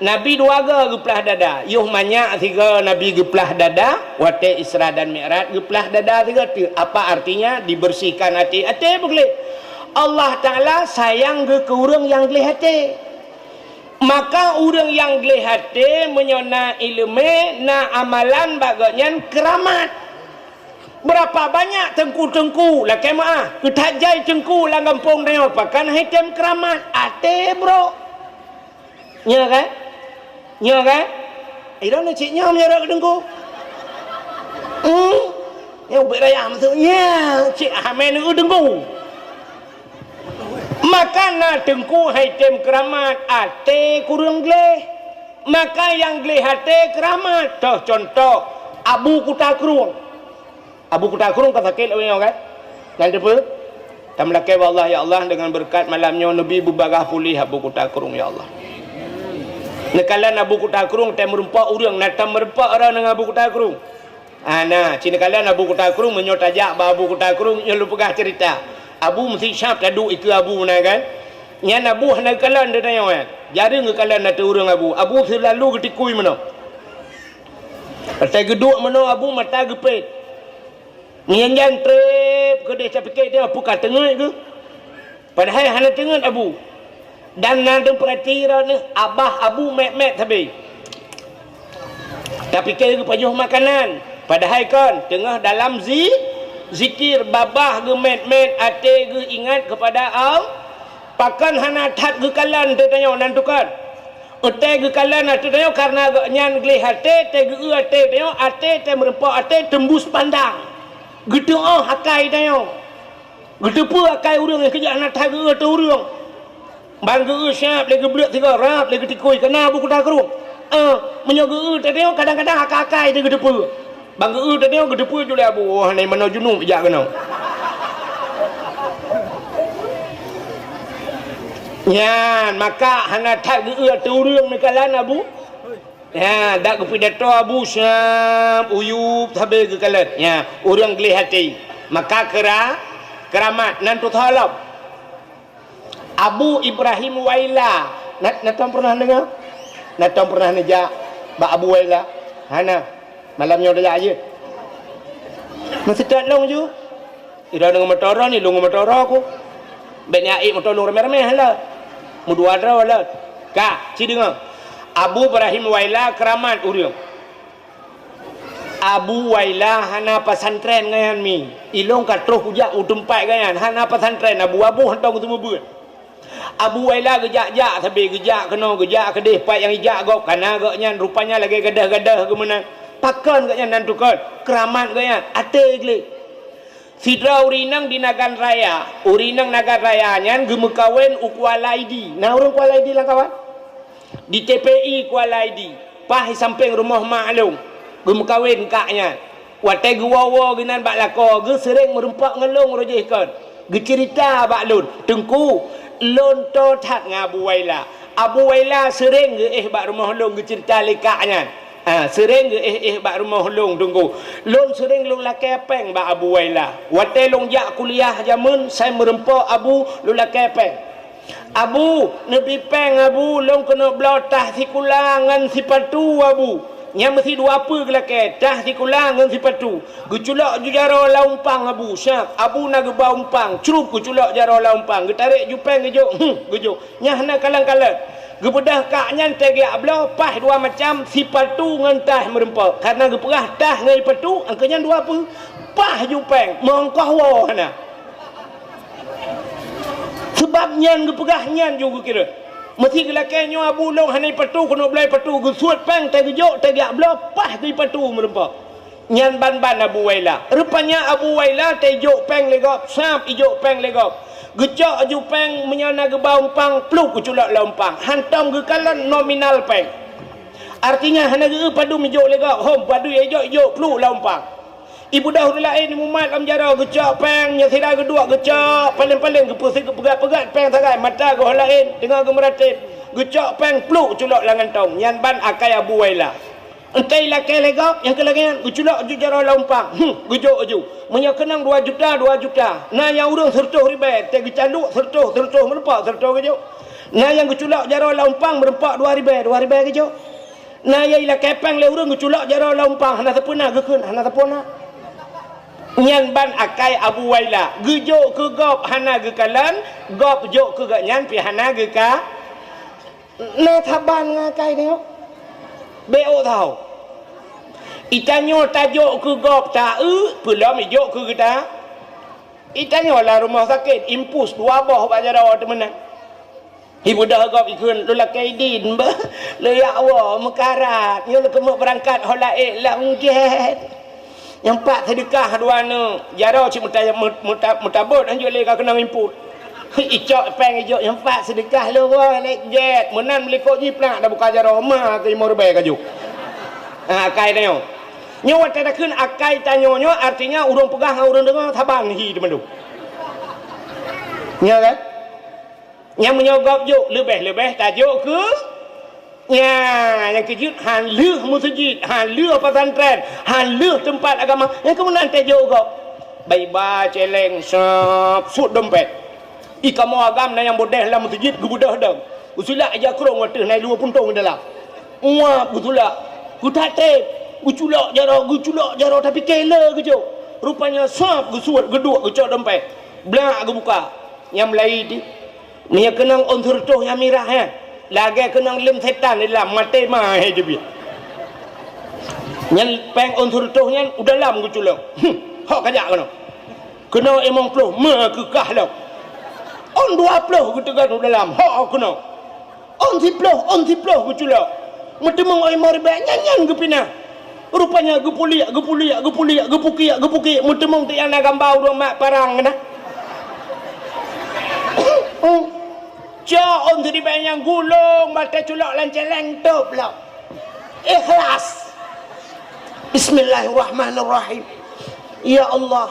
Nabi dua goe geuplah dada. Yoh manyak sigoe Nabi geuplah dada, watée Isra dan Mi'raj geuplah dada sigoe teuk. Apa artinya? Dibersihkan até. Até beugleh. Allah Taala sayang geuh keu ureuëng nyang gleh até. Maka ureuëng nyang gleh até meunyoe na iéleumé, na amalan bak gobnyan keuramat. Beurapa banyak teungku-teungku, lakée meuáh, keu that jai teungku lam gampông tanyoe, pakon hai tem keuramat, até brok. Nyo kan? Nyo kan? Idong ni cit nyoe meunyoe rot keu teungku. Hmm. Nyoe ubit raya maksud nyo, cit hamé neu teungku. Maka na teungku hai tem keuramat, até kureueng gleh. Maka nyang gleh até keuramat. Toh contoh, Abu Kuta Krueng. Abu Kuta Krueng ka sakét lagée nyoe kan? Nyan teupeue? Tameulakée bak Allah, "Ya Allah, dengan beureukat malam nyoe neubi beubagaih puléh Abu Kuta Krueng, ya Allah." Neukalon Abu Kuta Krueng, tém meurumpok ureuëng, na tam meurumpok droe ngon Abu Kuta Krueng. Ah, na, ci neukalon Abu Kuta Krueng, meunyoe tajak bak Abu Kuta Krueng, nyoe lôn peugah cerita. Abu meusti syab taduek ikeue Abu na kan? Nyan Abu hana geukalon di tanyoe, eh. Jareueng geukalon ateueh ureuëng Abu. Abu seulalu geutikui meunoe. Watée geuduek meunoe Abu mata geupét. Ngieng-ngieng treb keudeh tapike dia peue ka teungeut geuh. Padahai hana teungeut Abu. Dan na deuh peurati droeneuh abah Abu mét-mét sabe. Tapike geupajoh makanan. Padahai kon teungoh dalam zi-, zikir, babah geumét-mét, até geuh ingat keupada Allah. Pakon hana that geukalon teuh tanyoe nan tukon. Watée geukalon ateueh tanyoe kareuna gobnyan gleh até, tée geu-eu até tanyoe, até tée meurumpok até teumbus pandang. Geuteuôh akai tanyoe. Geuteupeue akai ureuëng nyang keujak na that geu-eu ateueh ureuëng. Ban geu-eu siab lé geubleuet sigoe rab lé geutikui keu na Abu Kuta Krueng. Eh, meunyoe geu-eu ateueh tanyoe kadang-kadang akai-akai teuh geuteupeue. Ban geu-eu teuh nyoe geuteupeue ju lé Abu, "Oh, hana meunoe junub jak keunoe." Nyan, maka hana that geu-eu ateueh ureuëng neukalon Abu. Nyan, dak geupidato Abu Syam, uyueb sabe geukalon. Nyan, ureuëng gleh até. Maka keura-, keuramat nan tutoe lom. Abu Ibrahim Waila. Na, na tom pernah deungoe? Na tom pernah neujak bak Abu Waila? Hana. Malam nyoe tajak jeuet. Meuseutôt lôn ju. Ira deungon motor ni, lôn ngon motor ku. Bék ni aék motor lôn ramé-ramé lah. Meudua droe lah. Ka, ci deungoe. Abu Ibrahim Waila keuramat ureuëng. Abu Waila hana pesantren gobnyan mi. Ilôn ka troh kujak u teumpat gobnyan, hana pesantren Abu, Abu hantom geuteumeubeuet. Abu Waila geujak-jak sabe, geujak keunoe, geujak keudeh, pat nyang jijak gob, kana gobnyan rupanya lagée gadôh-gadôh geuh meunan. Pakon gobnyan nan tukon, keuramat gobnyan, até gleh. Sidroe ureuëng inong di Nagan Raya, ureuëng inong Nagan Raya nyan geumeukawen u Kuala Idi. Na ureuëng Kuala Idi lam kawan? Di T P I Kuala Idi. Paih sampéng rumoh mak lôn, geumeukawen kak nyan. Watée geuwoe-woe geunan bak lakoe, geuh seuréng meureumpok ngon lôn roh jih kon. Geuceurita bak lôn, "Teungku, lôn toe that ngon Abu Waila. Abu Waila seuréng geuéh bak rumoh lôn geuceurita lé kak nyan." Ha, seuréng geuéh-éh bak rumoh lôn, Teungku. Lôn seuréng lôn lakée péng bak Abu Waila. Watée lôn jak kuliah jameun, sai meureumpok Abu, lôn lakée péng. "Abu, neubi péng, Abu, lôn keuneuk bloe tah sikula ngon sipatu, Abu." Nyan meusi dua peue geulakée, tah sikula ngon sipatu. Geuculok ju jaroe lam umpang Abu, siab. Abu na geuba umpang, crup geuculok jaroe lam umpang. Geutarek ju péng geujok, hmm, geujok. Nyan hana kalon-kalon. Geubeudôh kak nyan teugiak bloe, paih dua macam, sipatu ngon tah meureumpok. Kareuna geupeugah tah ngon sipatu, angkeu nyan dua peue. Paih ju péng, meungkoh woe hana. Sabab nyan geupeugah nyan ju geukira. Meusi geulakée nyoe Abu lôn hana sipatu, keuneuk bloe sipatu, geusuet péng teugeujok, teugiak bloe, paih geuh sipatu meureumpok. Nyan ban-ban Abu Waila. Rupanya Abu Waila teujok péng lé gob, sab ijok péng lé gob. Geucok ju péng meunyoe na geuba umpang, pluek geuculok lam umpang. Hantom geukalon nominal péng. Artinya hana geu padum ijok lé gob, hom padum ijok, ijok pluek lam umpang. Ibeudôh ureuëng laén imumat lam jaroe, geucok péng, nyang sira geuduek geucok, paléng-paléng geupeusi geupeugah-peugah péng sagai, mata geuh laén teungoh geumeuratéb. Geucok péng pluek geuculok lam kantong, nyan ban akai Abu Waila. Enteuk lakée lé gob nyang keu lagée nyan, geuculok ju jaroe lam umpang. Hmm, geujok ju. Meunyoe keunong dua juta, dua juta. Na nyang ureuëng seureutôh ribée, teuh geucaluk seureutôh, seureutôh meureumpok, seureutôh geujok. Na nyang geuculok jaroe lam umpang meureumpok dua ribée, dua ribée geujok. Na nyang ilakée péng lé ureuëng geuculok jaroe lam umpang, hana sapeue na geukheun, hana sapeue na. Nyan ban akai Abu Waila. Geujok keu gob hana geukalon, gob jok keu gobnyan pih hana geuka. Na saban ngon akai nyoe. Bék ôk tho. Itanyoe tajok keu gob ta-eu, peulom ijok keu geuta. Itanyoe lam rumoh sakét, impus dua boh bak jaroe teumeunan. Ibeudôh gob ikheun, "Lôn lakée idin, bah, lôn jak woe meukarat, nyoe lôn keumeuk beurangkat ho laén lam gét." Nyang pat seudeukah dua neuk, jaroe cit meuta-, meuta-, meutabot hanjeuet lé ka keunong imput. Icok péng ijok nyang pat seudeukah lôn woe lé gét, meunan meulikot jih plak tabuka jaroe ma keu limong ribée ka jok. Ha, akai tanyoe. Nyoe watée takheun akai tanyoe nyoe, artinya ureuëng peugah ngon ureuëng deungoe saban hi teumandum. Nyoe kan? Nyang meunyoe gob jok, leubeh-leubeh tajok keu, nya, nyang keujeuet han lheueh meuseujid, han lheueh pesantren, han lheueh teumpat agama, nyang keumeunang tajok gob. Baiba, celeng, sab, sut dompet. I kamoe agam na nyang bodeh lam meuseujid geubeudôh dong. Geusulak ija krong ateueh na i luwa puntông dalam. Muap geusulak. Geutatép. Geuculok jaroe, geuculok jaroe, tapi kée le geujok. Rupanya sab geusuet, geuduek, geucok dompet. Blak geubuka. Nyang meulayi di. Meunyoe keunong ôn seureutôh nyang mirah nyan, lagée keunong lem setan di dalam, maté ma he jeubiet. Nyan péng ôn seureutôh nyan u dalam geuculok. Huh, hok kajak keunoe. Keunoe limong ploh, meukeukah lom. Ôn dua ploh geuteugon u dalam, hok keunoe. Ôn siploh, ôn siploh geuculok. Meuteumeung ôn limong ribée nyan-nyan geupinah. Rupanya geupuliek, geupuliek, geupuliek, geupukiek, geupukiek, meuteumong tiek na gamba ureuëng mat parang keunan. Cok ôn siribée nyang gulong, batée culok lam celeng tôb lom. Ikhlas. Bismillahirrahmanirrahim. Ya Allah,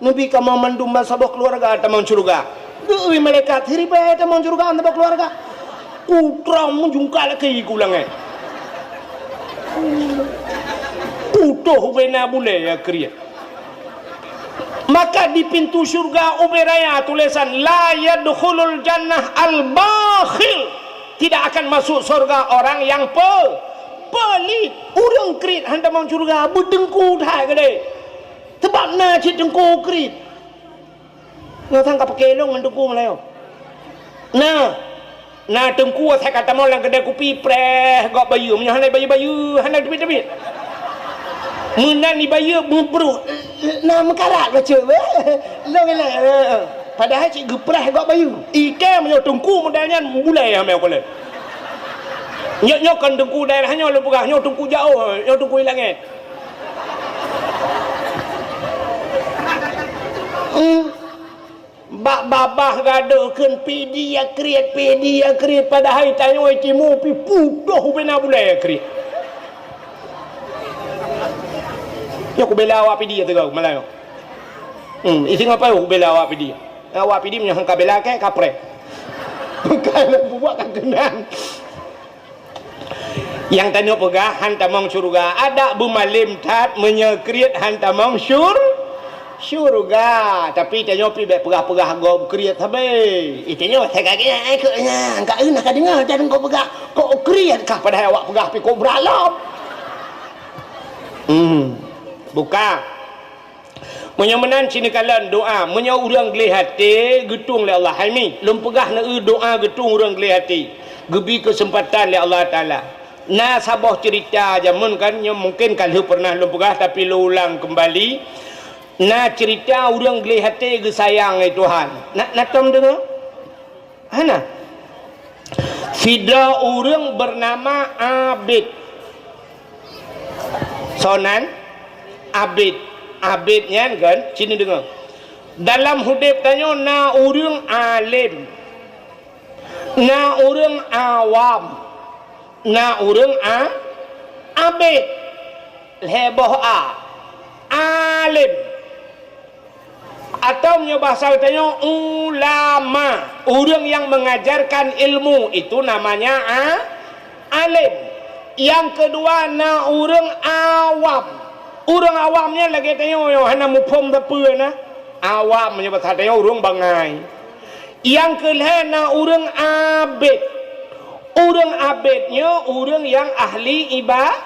Neubi kamoe mandum bansaboh keuluwarga tamong syeuruga. Geui malaikat siribée tamong syeuruga bansaboh keuluwarga. Kutrong meujungka laki ku langét. Putôh ubena bulée ya kriet. Maka di pintu syeuruga ubé raya tulésan, "La yadkhulul jannah al-bakhil." Tidak akan masuk surga orang yang pe-, pelit. Ureuëng kriet han tamong syeuruga, beuteungku that keudeh. Sebab na cit teungku kriet. Nyoe sang ka peuke lôn ngon teungku meulayeue. Na, na teungku asai ka tamong lam keudée kupi, preh gob bayeue. Meunyoe hana bayeue-bayeue, hana teubiet-teubiet. Meunan ibayeue meubruh, na meukarat bacut. Lôn ilée, padahai cit geupreh gob bayeue. Ikée meunyoe teungku model nyan bulée hamé ukeue lé. Nyoe, nyoe kon teungku daerah nyoe lôn peugah, nyoe teungku jaoh, nyoe teungku i langét. Hmm. Bak babah gadôh kheun pih di ya kriet, pih di ya kriet, padahai tanyoe timu pih putôh ubena bulée ya kriet. Cok kubela awak Pidie teugau malam nyoe. Hmm, isi ngapai kubela awak Pidie? Awak Pidie meunyoe hana kabela kèe, kapreh. Bukan bubuak ka keunan. Nyang tanyoe peugah han tamong syeuruga. Adak beumalem that meunyoe kriet han tamong syur-, syeuruga. Tapi tanyoe pi bèk peugah-peugah gob kriet sabe. Ih, tanyoe asai kagèt, eh, keu nyan. Ka eunah ka deungö, jangan kau peugah. Kok kriet kah padahai awak peugah pi kobra lom. Hmm. Buka. Meunyoe meunan, ci neukalon doa. Meunyoe ureueng gleh até, geutueng lé Allah. Hai mi, lôn peugah neueu doa geutueng ureueng gleh até. Geubri keuseumpatan lé Allah Taala. Na saboh ceurita jameun kan, nyoe mungken ka lheueh peureunah lôn peugah, tapi lôn ulang keumbali. Na ceurita ureueng gleh até geusayang lé Tuhan. Na, na tom deungö? Hana. Sidroe ureueng beunama Abid. Soe nan? Abid. Abid nyan kan, ci neudeungö. Dalam udép tanyoe na ureueng além, na ureueng awam, na ureueng a-, abid. Lhèe boh a. Além. Atau meunyoe bahasa geutanyoe, ulama, ureueng nyang mengajarkan ilmu, itu namanya a-, alim. Nyang keudua na ureueng awam. Ureueng awam nyan lagèe tanyoe nyang hana muphom sapeue na. Awam meunyoe bahasa tanyoe ureueng bangai. Nyang keulhèe na ureueng abid. Ureueng abid nyoe ureueng nyang ahli iba-,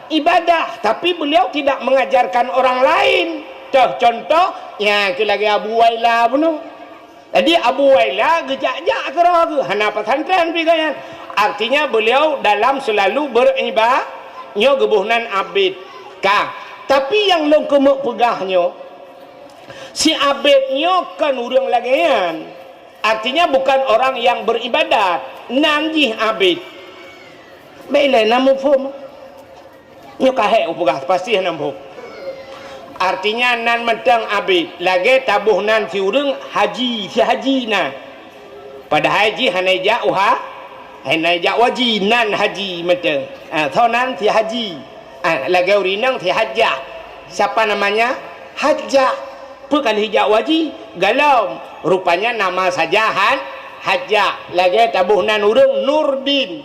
ibadah, tapi beliau tidak mengajarkan orang lain. Toh contoh, nyan keuh lagèe Abu Waila bunoe. Jadi Abu Waila geujak-jak keudroe geuh, hana pesantren pi gobnyan. Artinya beliau dalam selalu beriba-, nyoe geuboh nan abid. Ka. Tapi nyang lôn keumeuk peugah nyoe, si abid nyoe kon ureueng lagèe nyan. Artinya bukan orang yang beribadat, nan jih abid. Bèk ilèe na muphom. Nyoe ka hék kupeugah, pasti hana muphom. Artinya nan mantong abid, lagèe taboh nan si ureueng haji, si haji nan. Padahai jih hana ijak u ha-, hana ijak u haji, nan haji mantong. Ah, soe nan si haji. Ah, lagèe ureueng inong si hajah. Siapa namanya? Hajah. Peue ka lheueh ijak u haji? Golom. Rupanya nama saja han-, hajah. Lagèe taboh nan ureueng Nurdin.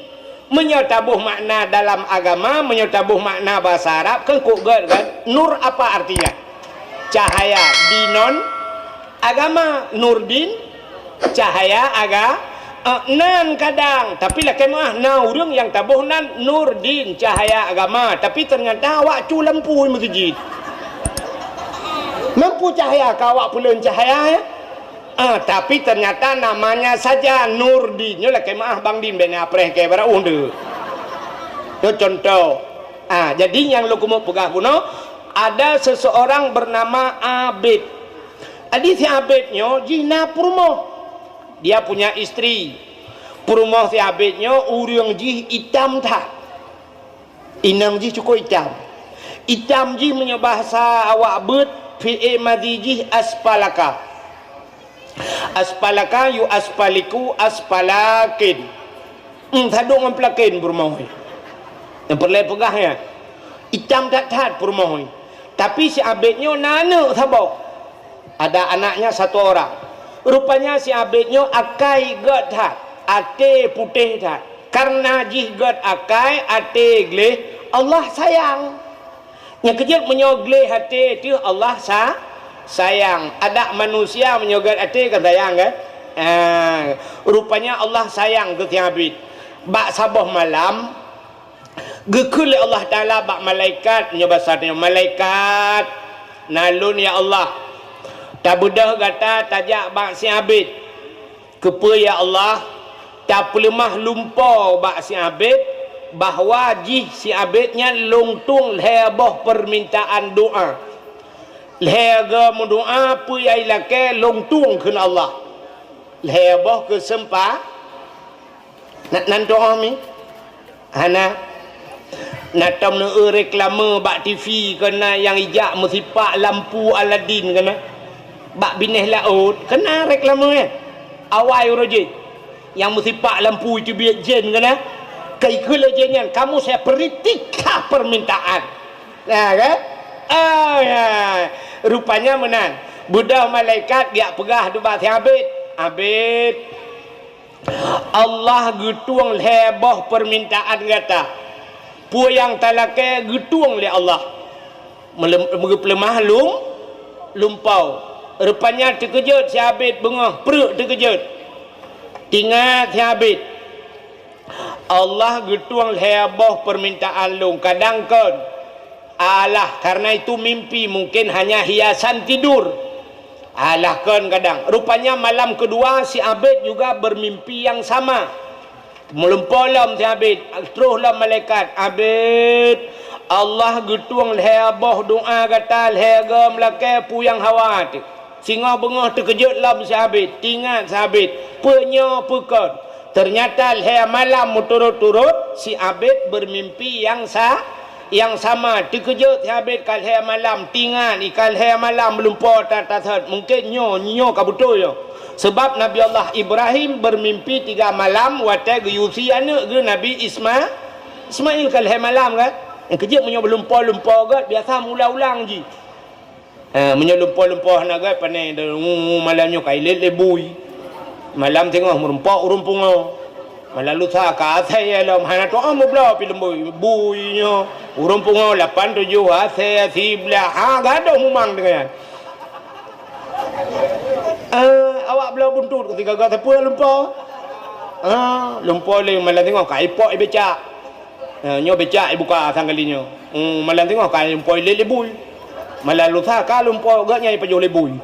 Meunyoe taboh makna dalam agama, meunyoe taboh makna bahasa Arab, kan kok gèt kan? Nur apa artinya? Cahaya. Dinon agama. Nurdin cahaya aga-, eh, nan kadang. Tapi lakèe meu'ah na ureueng nyang taboh nan Nurdin cahaya agama, tapi teunyata awak cu lampu meuseujid. Lampu cahaya ka awak peuleuen cahaya, ya? Ah, tapi ternyata namanya saja Nurdin. Nyoe lakèe meu'ah Bang Din, bèk neuapreh kèe barô deuh. Nyoe contoh. Ah, jadi nyang lôn keumeuk peugah bunoe, ada seseorang bernama Abid. Jadi si Abid nyoe jih na peurumoh. Dia punya istri. Peurumoh si Abid nyoe ureueng jih itam that. Inong jih cukôp itam. Itam jih meunyoe bahasa awak beuet, fi'il madhi jih aspalaka. Aspalaka yu aspaliku aspalakin. Hmm, sadok ngon pelakin peurumoh nyoe. Nyang peureulèe peugah nyan. Itam that-that peurumoh nyoe. Tapi si Abid nyoe na aneuk saboh. Ada anaknya satu orang. Rupanya si Abid nyoe akai gèt that, até putéh that. Karena jih gèt akai, até gleh, Allah sayang. Nyang keujeuet meunyoe gleh até teuh Allah sa-, sayang. Adak manusia meunyoe gèt até kan sayang kan? Ah, rupanya Allah sayang keu si Abid. Bak saboh malam, geukheun lé Allah Taala bak malaikat, nyoe basa tanyoe, "Malaikat, na lôn ya Allah, tabeudôh gata tajak bak si Abid." Keupeue ya Allah? Tapeuleumah lumpoe bak si Abid, bahwa jih si Abid nyan lôn tueng lhèe boh peumintaan doa. Lhèe goe meudoa peue nyang ilakèe lôn tueng kheun Allah. Lhèe boh keuseumpa-, na, nan doa mi? Hana. Na tom neueu reklame bak T V keu na nyang ijak meusipak lampu Aladin keu na. Bak binéh laôt keu na reklame nyan. Awai uroe jih. Nyang meusipak lampu iteubiet jén keu na. Ka ikheun lé jén nyan, "Kamu saya beri tiga permintaan." Nah, kan? Ai, ai. Rupanya meunan. Beudôh malaikat geujak peugah bak si Abid, "Abid, Allah geutueng lhée boh peumintaan gata. Peue nyang talakée geutueng lé Allah." Meulem-, meugeupeuleumoh lum-, lumpoe. Rupanya teukeujot si Abid beungoh, preuk teukeujot. Tingat si Abid, Allah geutueng lhée boh peumintaan lôn, kadang kon. Alah, karena itu mimpi, mungkin hanya hiasan tidur. Alah, kon kadang. Rupanya malam kedua si Abid juga bermimpi yang sama. Meulumpoe lom si Abid, troh lom malaikat, "Abid, Allah geutueng lhée boh doa gata lhée goe meulakée peue nyang hawa teuh." Singoh beungoh teukeujot lom si Abid, tingat si Abid, peue nyoe peue kon. Teunyata lhée malam meuturot-turot si Abid beurmimpi nyang sa-, nyang sama. Teukeujot si Abid ka lhée malam, tingat i ka lhée malam meulumpoe that-that. Mungken nyoe, nyoe ka beutôi nyoe. Seubab Nabi Allah Ibrahim beurmimpi tiga malam watée geuyue sie aneuëk geuh Nabi Isma-, Ismail ka lhée malam kan. Nyang keujeuet meunyoe beulumpoe-lumpoe gét biasa meuulang-ulang jih. Eh, meunyoe lumpoe-lumpoe hana gét, pane, malam nyoe ka ilét lé bui. Malam singoh meurumpok ureuëng pungoe. Malam lusa ka asai lom, hana tu'oh meubloe pi lom bui. Bui nyoe, ureuëng pungoe lapan tujoh asai, siblaih. Ha, gadôh mumang deungon nyan. Eh, awak bloe buntut keu sigaga sapeue lumpoe. Ha, lumpoe lé malam singoh ka ipok ibecak. Ha, nyoe becak ibuka sang kali nyoe. Hmm, malam singoh ka lumpoe lé lé bui. Malam lusa ka lumpoe gét nyang ipajoh lé bui.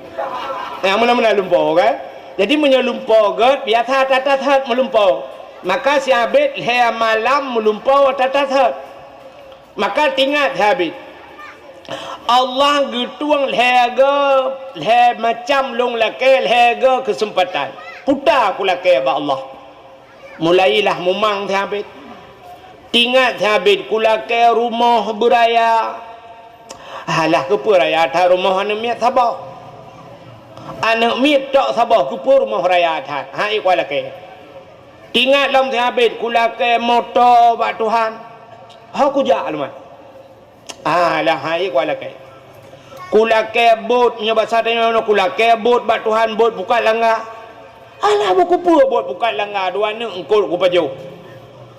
Ha, meunan-meunan lumpoe kan. Jadi meunyoe lumpoe gét biasa that-that meulumpoe. Maka si Abid lhée malam meulumpoe that-that. Maka tingat si Abid. Allah geutueng lhée goe, lhée macam lôn lakée lhée goe keuseumpatan. Puta kulakée bak Allah. Mulailah mumang si Abid. Tingat si Abid, kulakée rumoh beuraya. Alah, keupeue raya that rumoh aneuëk miet saboh? Aneuëk miet tok saboh, keupeue rumoh raya that? Ha, i kulakée. Tingat lom si Abid, kulakée moto bak Tuhan. Ho kujak lom. Alah, hai kulakée. Kulakée bot, nyoe basa tanyoe, kulakée bot bak Tuhan, bot pukat langga. Alah, bukeupeue bot pukat langga, dua aneuëk eungkot kupajoh.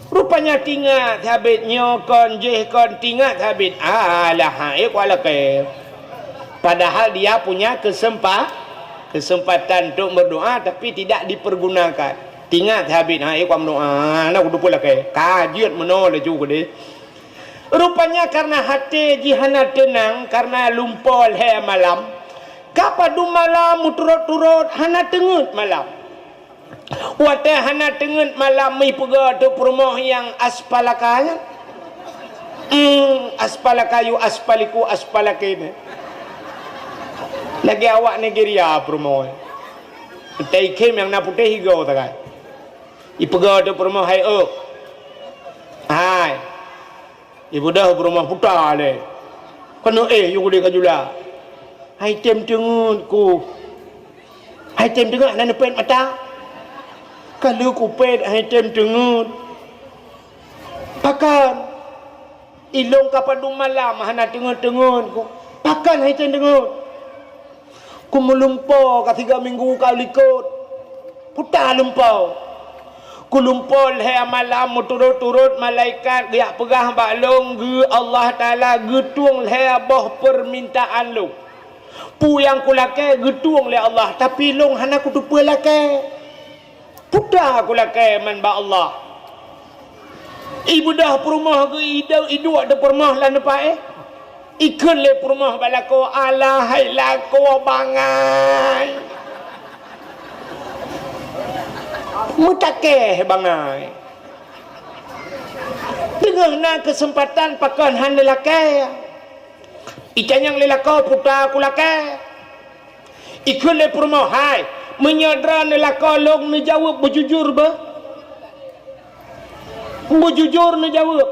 Rupanya tingat si Abid nyoe kon, jéh kon, tingat si Abid. Alah, hai kulakée. Padahal dia punya kesempa-, kesempatan untuk berdoa, tapi tidak dipergunakan. Tingat si Abid, hai kuam doa, na kutupeue lakée. Ka jeuet meunoe laju keudeh. Rupanya karena até jih hana teunang karena lumpoe lhée malam, ka padum malam meuturot-turot hana teungeut malam. Watée hana teungeut malam, meuipeugah teuk peurumoh nyang aspalaka nyan. Hmm, aspalaka yu aspaliku aspalakene. Lagée awak Nigeria peurumoh. Teuikhém nyang na putéh igoe tagai. Ipeugah teuk peurumoh, "Hai, ôk." Hai. Ibeudôh peurumoh puta lé. Keuneuk éh yue gulé ka jula. Hai tem teungeut ku. Hai tem teungeut hana neupet mata. Ka lheueh kupet hai tem teungeut. Pakon? Ilôn ka padum malam hana teungeut-teungeut ku. Pakon hai tem teungeut? Kumeulumpoe ka siga minggu ka likot. Puta lumpoe. Kulumpoe lhée malam meuturot-turot malaikat geujak peugah bak lôn geu Allah Taala geutueng lhée boh peurmintaan lôn. Peue nyang kulakée geutueng lé Allah, tapi lôn hana kutupeue lakée. Puta kulakée man bak Allah. Ibeudôh peurumoh geu idôk iduek di peurumoh lam teumpat éh. Ikheun lé peurumoh bak lakoe, "Alah hai lakoe bangai." Meutakée bangai. Teungoh na keuseumpatan pakon hana lakée. Itanyong lé lakoe puta kulakée. Ikheun lé peurumoh, "Hai, meunyoe droeneuh lakoe lôn neujaweueb beujujur beuh?" Beujujur neujaweueb.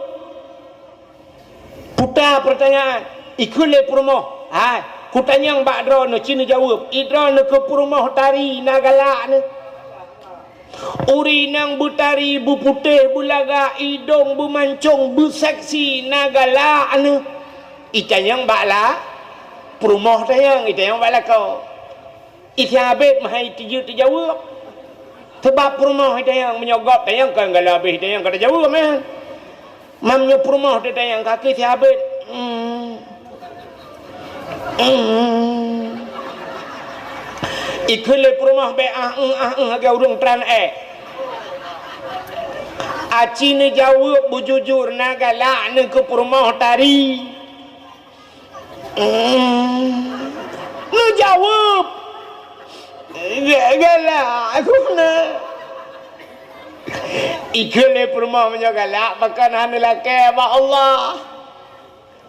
Puta peurtanyaan, ikheun lé peurumoh, "Hai, kutanyong bak droeneuh ci neujaweueb, i droeneuh keu peurumoh tari na galak neuh?" Ureuëng inong beutari, beuputéh, beulagak, idong beumancong, beuseksi, na galak neuh. Itanyong bak la, peurumoh tanyong, itanyong bak lakoe. Isi abet meuhai tijeuet tijaweueb. Sabab peurumoh itanyong, meunyoe gob tanyong kon galak abeh itanyong ka tajaweueb meh. Mam nyoe peurumoh teutanyong kaki si abet. Hmm. Hmm. Ikheun lé peurumoh bèk ah, eung, ah, eung, lagèe ureueng tran èk. Aci neujaweueb beujujur na galak neu keu peurumoh tari. Hmm. Neujaweueb. Ga-, galak aku na. Ikheun lé peurumoh meunyoe galak, pakon hana lakèe bak Allah.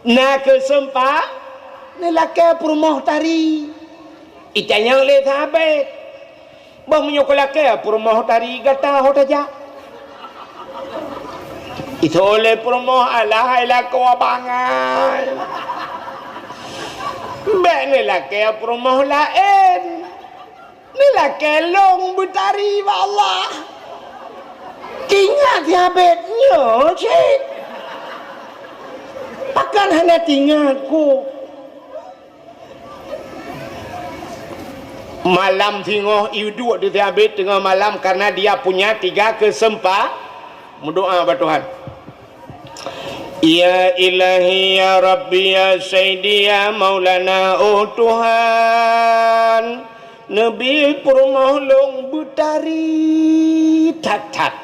Na keuseumpa-, neulakèe peurumoh tari. Itanyong lé sahabat, "Bah meunyoe kulakèe peurumoh tari gata ho tajak?" Itôh lé peurumoh, "Alah hai lakoe bangai. Bèk neulakèe peurumoh laén." Neulakèe lôn beutari bak Allah. Tingat si abet nyoe cit. Pakon hana tingat ku. Malam singoh iduek di si abet teungoh malam karena dia punya tiga keuseumpa-, meudoa bak Tuhan. Ya Ilahi, ya Rabbi, ya Sayyidi, ya Maulana, oh Tuhan, neubi peurumoh lôn beutari that-that.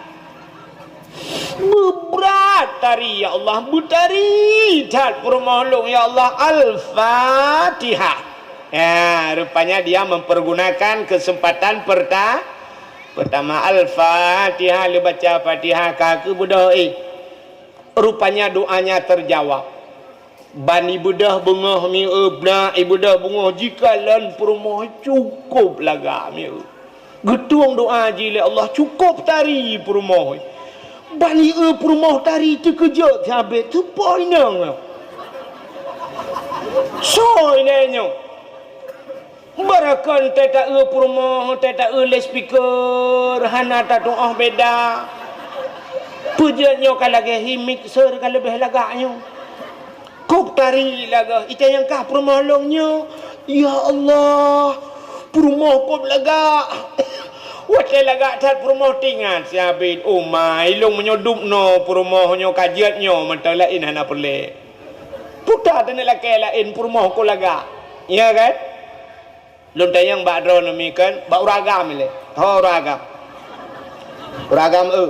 Beubrat tari, ya Allah, beutari that peurumoh lôn, ya Allah. Al-Fatihah. Ya, rupanya dia mempergunakan kesempatan perta-, pertama. Al-Fatihah, lheuh baca Fatihah ka keubeudôh, eh. Rupanya doanya terjawab. Ban ibeudôh beungoh mieu, brat ibeudôh beungoh jikalon peurumoh cukôp lagak mieu. Geutueng doa jih lé Allah, cukôp tari peurumoh. Ban ieu peurumoh tari teukeujot sabé teupoh inong. Soe inong nyoe? Beurakon teuh taeu peurumoh, teuh taeu loudspeaker, hana tatu'oh beda. Peue jeuet nyoe ka lagèe hi mixer ka leubeh lagak nyoe. Kôp tari lagak, itanyong kah peurumoh lôn nyoe. Ya Allah, peurumoh kôp lagak. Watèe lagak that peurumoh tingat si abet, "Oh ma, ilôn meunyoe dub noe peurumoh nyoe ka jeuet nyoe mantong laén hana peureulèe." Puta teuneuk lakèe laén peurumoh kôp lagak. Ya kan? Lôn tanyong bak droeneuh mi kan, bak ureueng agam ilèe. Ho ureueng agam. Ureueng agam, eu.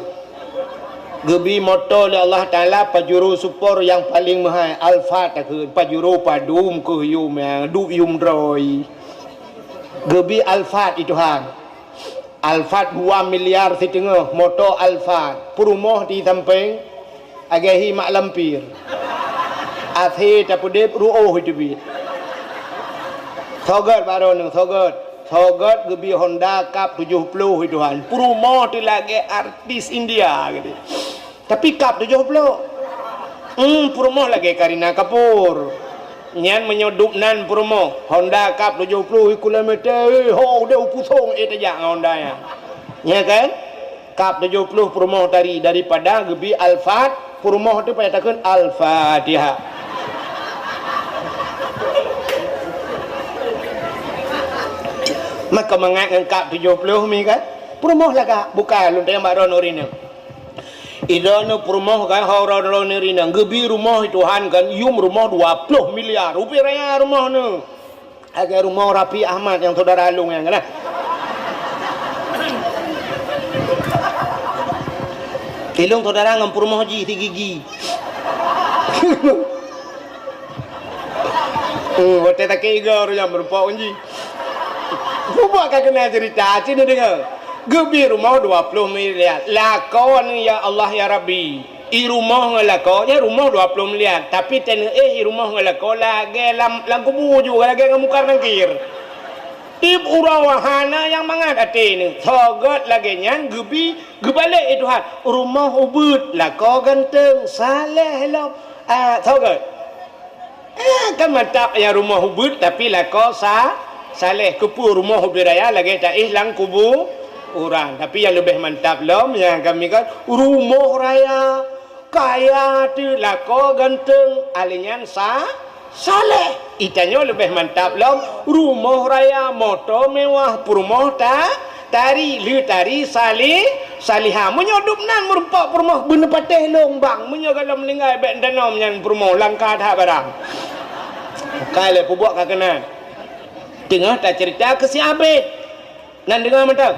Geubi moto lé Allah Taala Pajero Sport nyang paleng meuhai, Alphard takheun, Pajero padum keuh yum, dub yum droe. Geubi Alphard i Tuhan. Alphard dua miliar siteungoh, moto Alphard. Peurumoh di sampéng, lagèe hi mak lampir. Asé tapeudeb, ruoh teubiet. Soe gèt bak droeneuh, soe gèt. Soe gèt geubi Honda Cup tujoh ploh i Tuhan. Peurumoh teuh lagèe artis India gitu. Tapi Cup tujoh ploh. Hmm, peurumoh lagèe Kareena Kapoor. Nyan meunyoe dub nan peurumoh, Honda Cup tujoh ploh kilometer, eh, ho, udeh u pusong, eh, tajak ngon Honda nyan. Nya kan? Cup tujoh ploh peurumoh tari daripada geubi Alphard, peurumoh teuh payah takheun Al-Fatihah. Maka mangat ngon Cup tujoh ploh mi kan? Peurumoh lagak, bukan lôn tanyong bak droeneuh rineueng. Idroeneuh peurumoh kan, ho droeneuh rineueng. Geubi rumoh i Tuhan kan, yum rumoh dua ploh miliar. Ubé raya rumoh neuh. Lagèe rumoh Raffi Ahmad nyang syedara lôn nyan kan. Ilôn syedara ngon peurumoh jih si Gigi. Hmm, watèe takheun igo ureueng nyan meurumpok jih. Mubuet ka keunan ceurita, ci neudeungö. Geubi rumoh dua ploh miliar. Lakoe nyoe, ya Allah, ya Rabbi. I rumoh ngon lakoe, nyan rumoh dua ploh miliar. Tapi teuneuk éh i rumoh ngon lakoe lagèe lam, lam kubu ju, lagèe ngon Mungkar Nangkir. Tiep uroe hana nyang mangat até neuh. Soe gèt lagèe nyan geubi, geubalek, eh Tuhan. Rumoh ubeuet, lakoe ganteng, saleh lom. Ah, soe gèt. Eh, kan mantap nyang rumoh ubeuet tapi lakoe sa-, saleh. Keupeue rumoh ubit raya lagèe taéh lam kubu urang. Tapi nyang leubeh mantap lom nyang kami kan rumoh raya, kaya teuh, lakoe ganteng, alèh nyan sa-, Saleh. Itanyoe leubeh mantap lom, rumoh raya, moto mewah, peurumoh ta-, tari, le tari, sali-, salihah. Meunyoe dub nan meurumpok peurumoh, beuneupatéh lôn bang. Meunyoe gohlom meuninggai, bèk tanom nyan peurumoh, langka that barang. Bukai lé peubuet ka keunan. Teungoh taceurita keu si Abed. Nan deungoe mantong.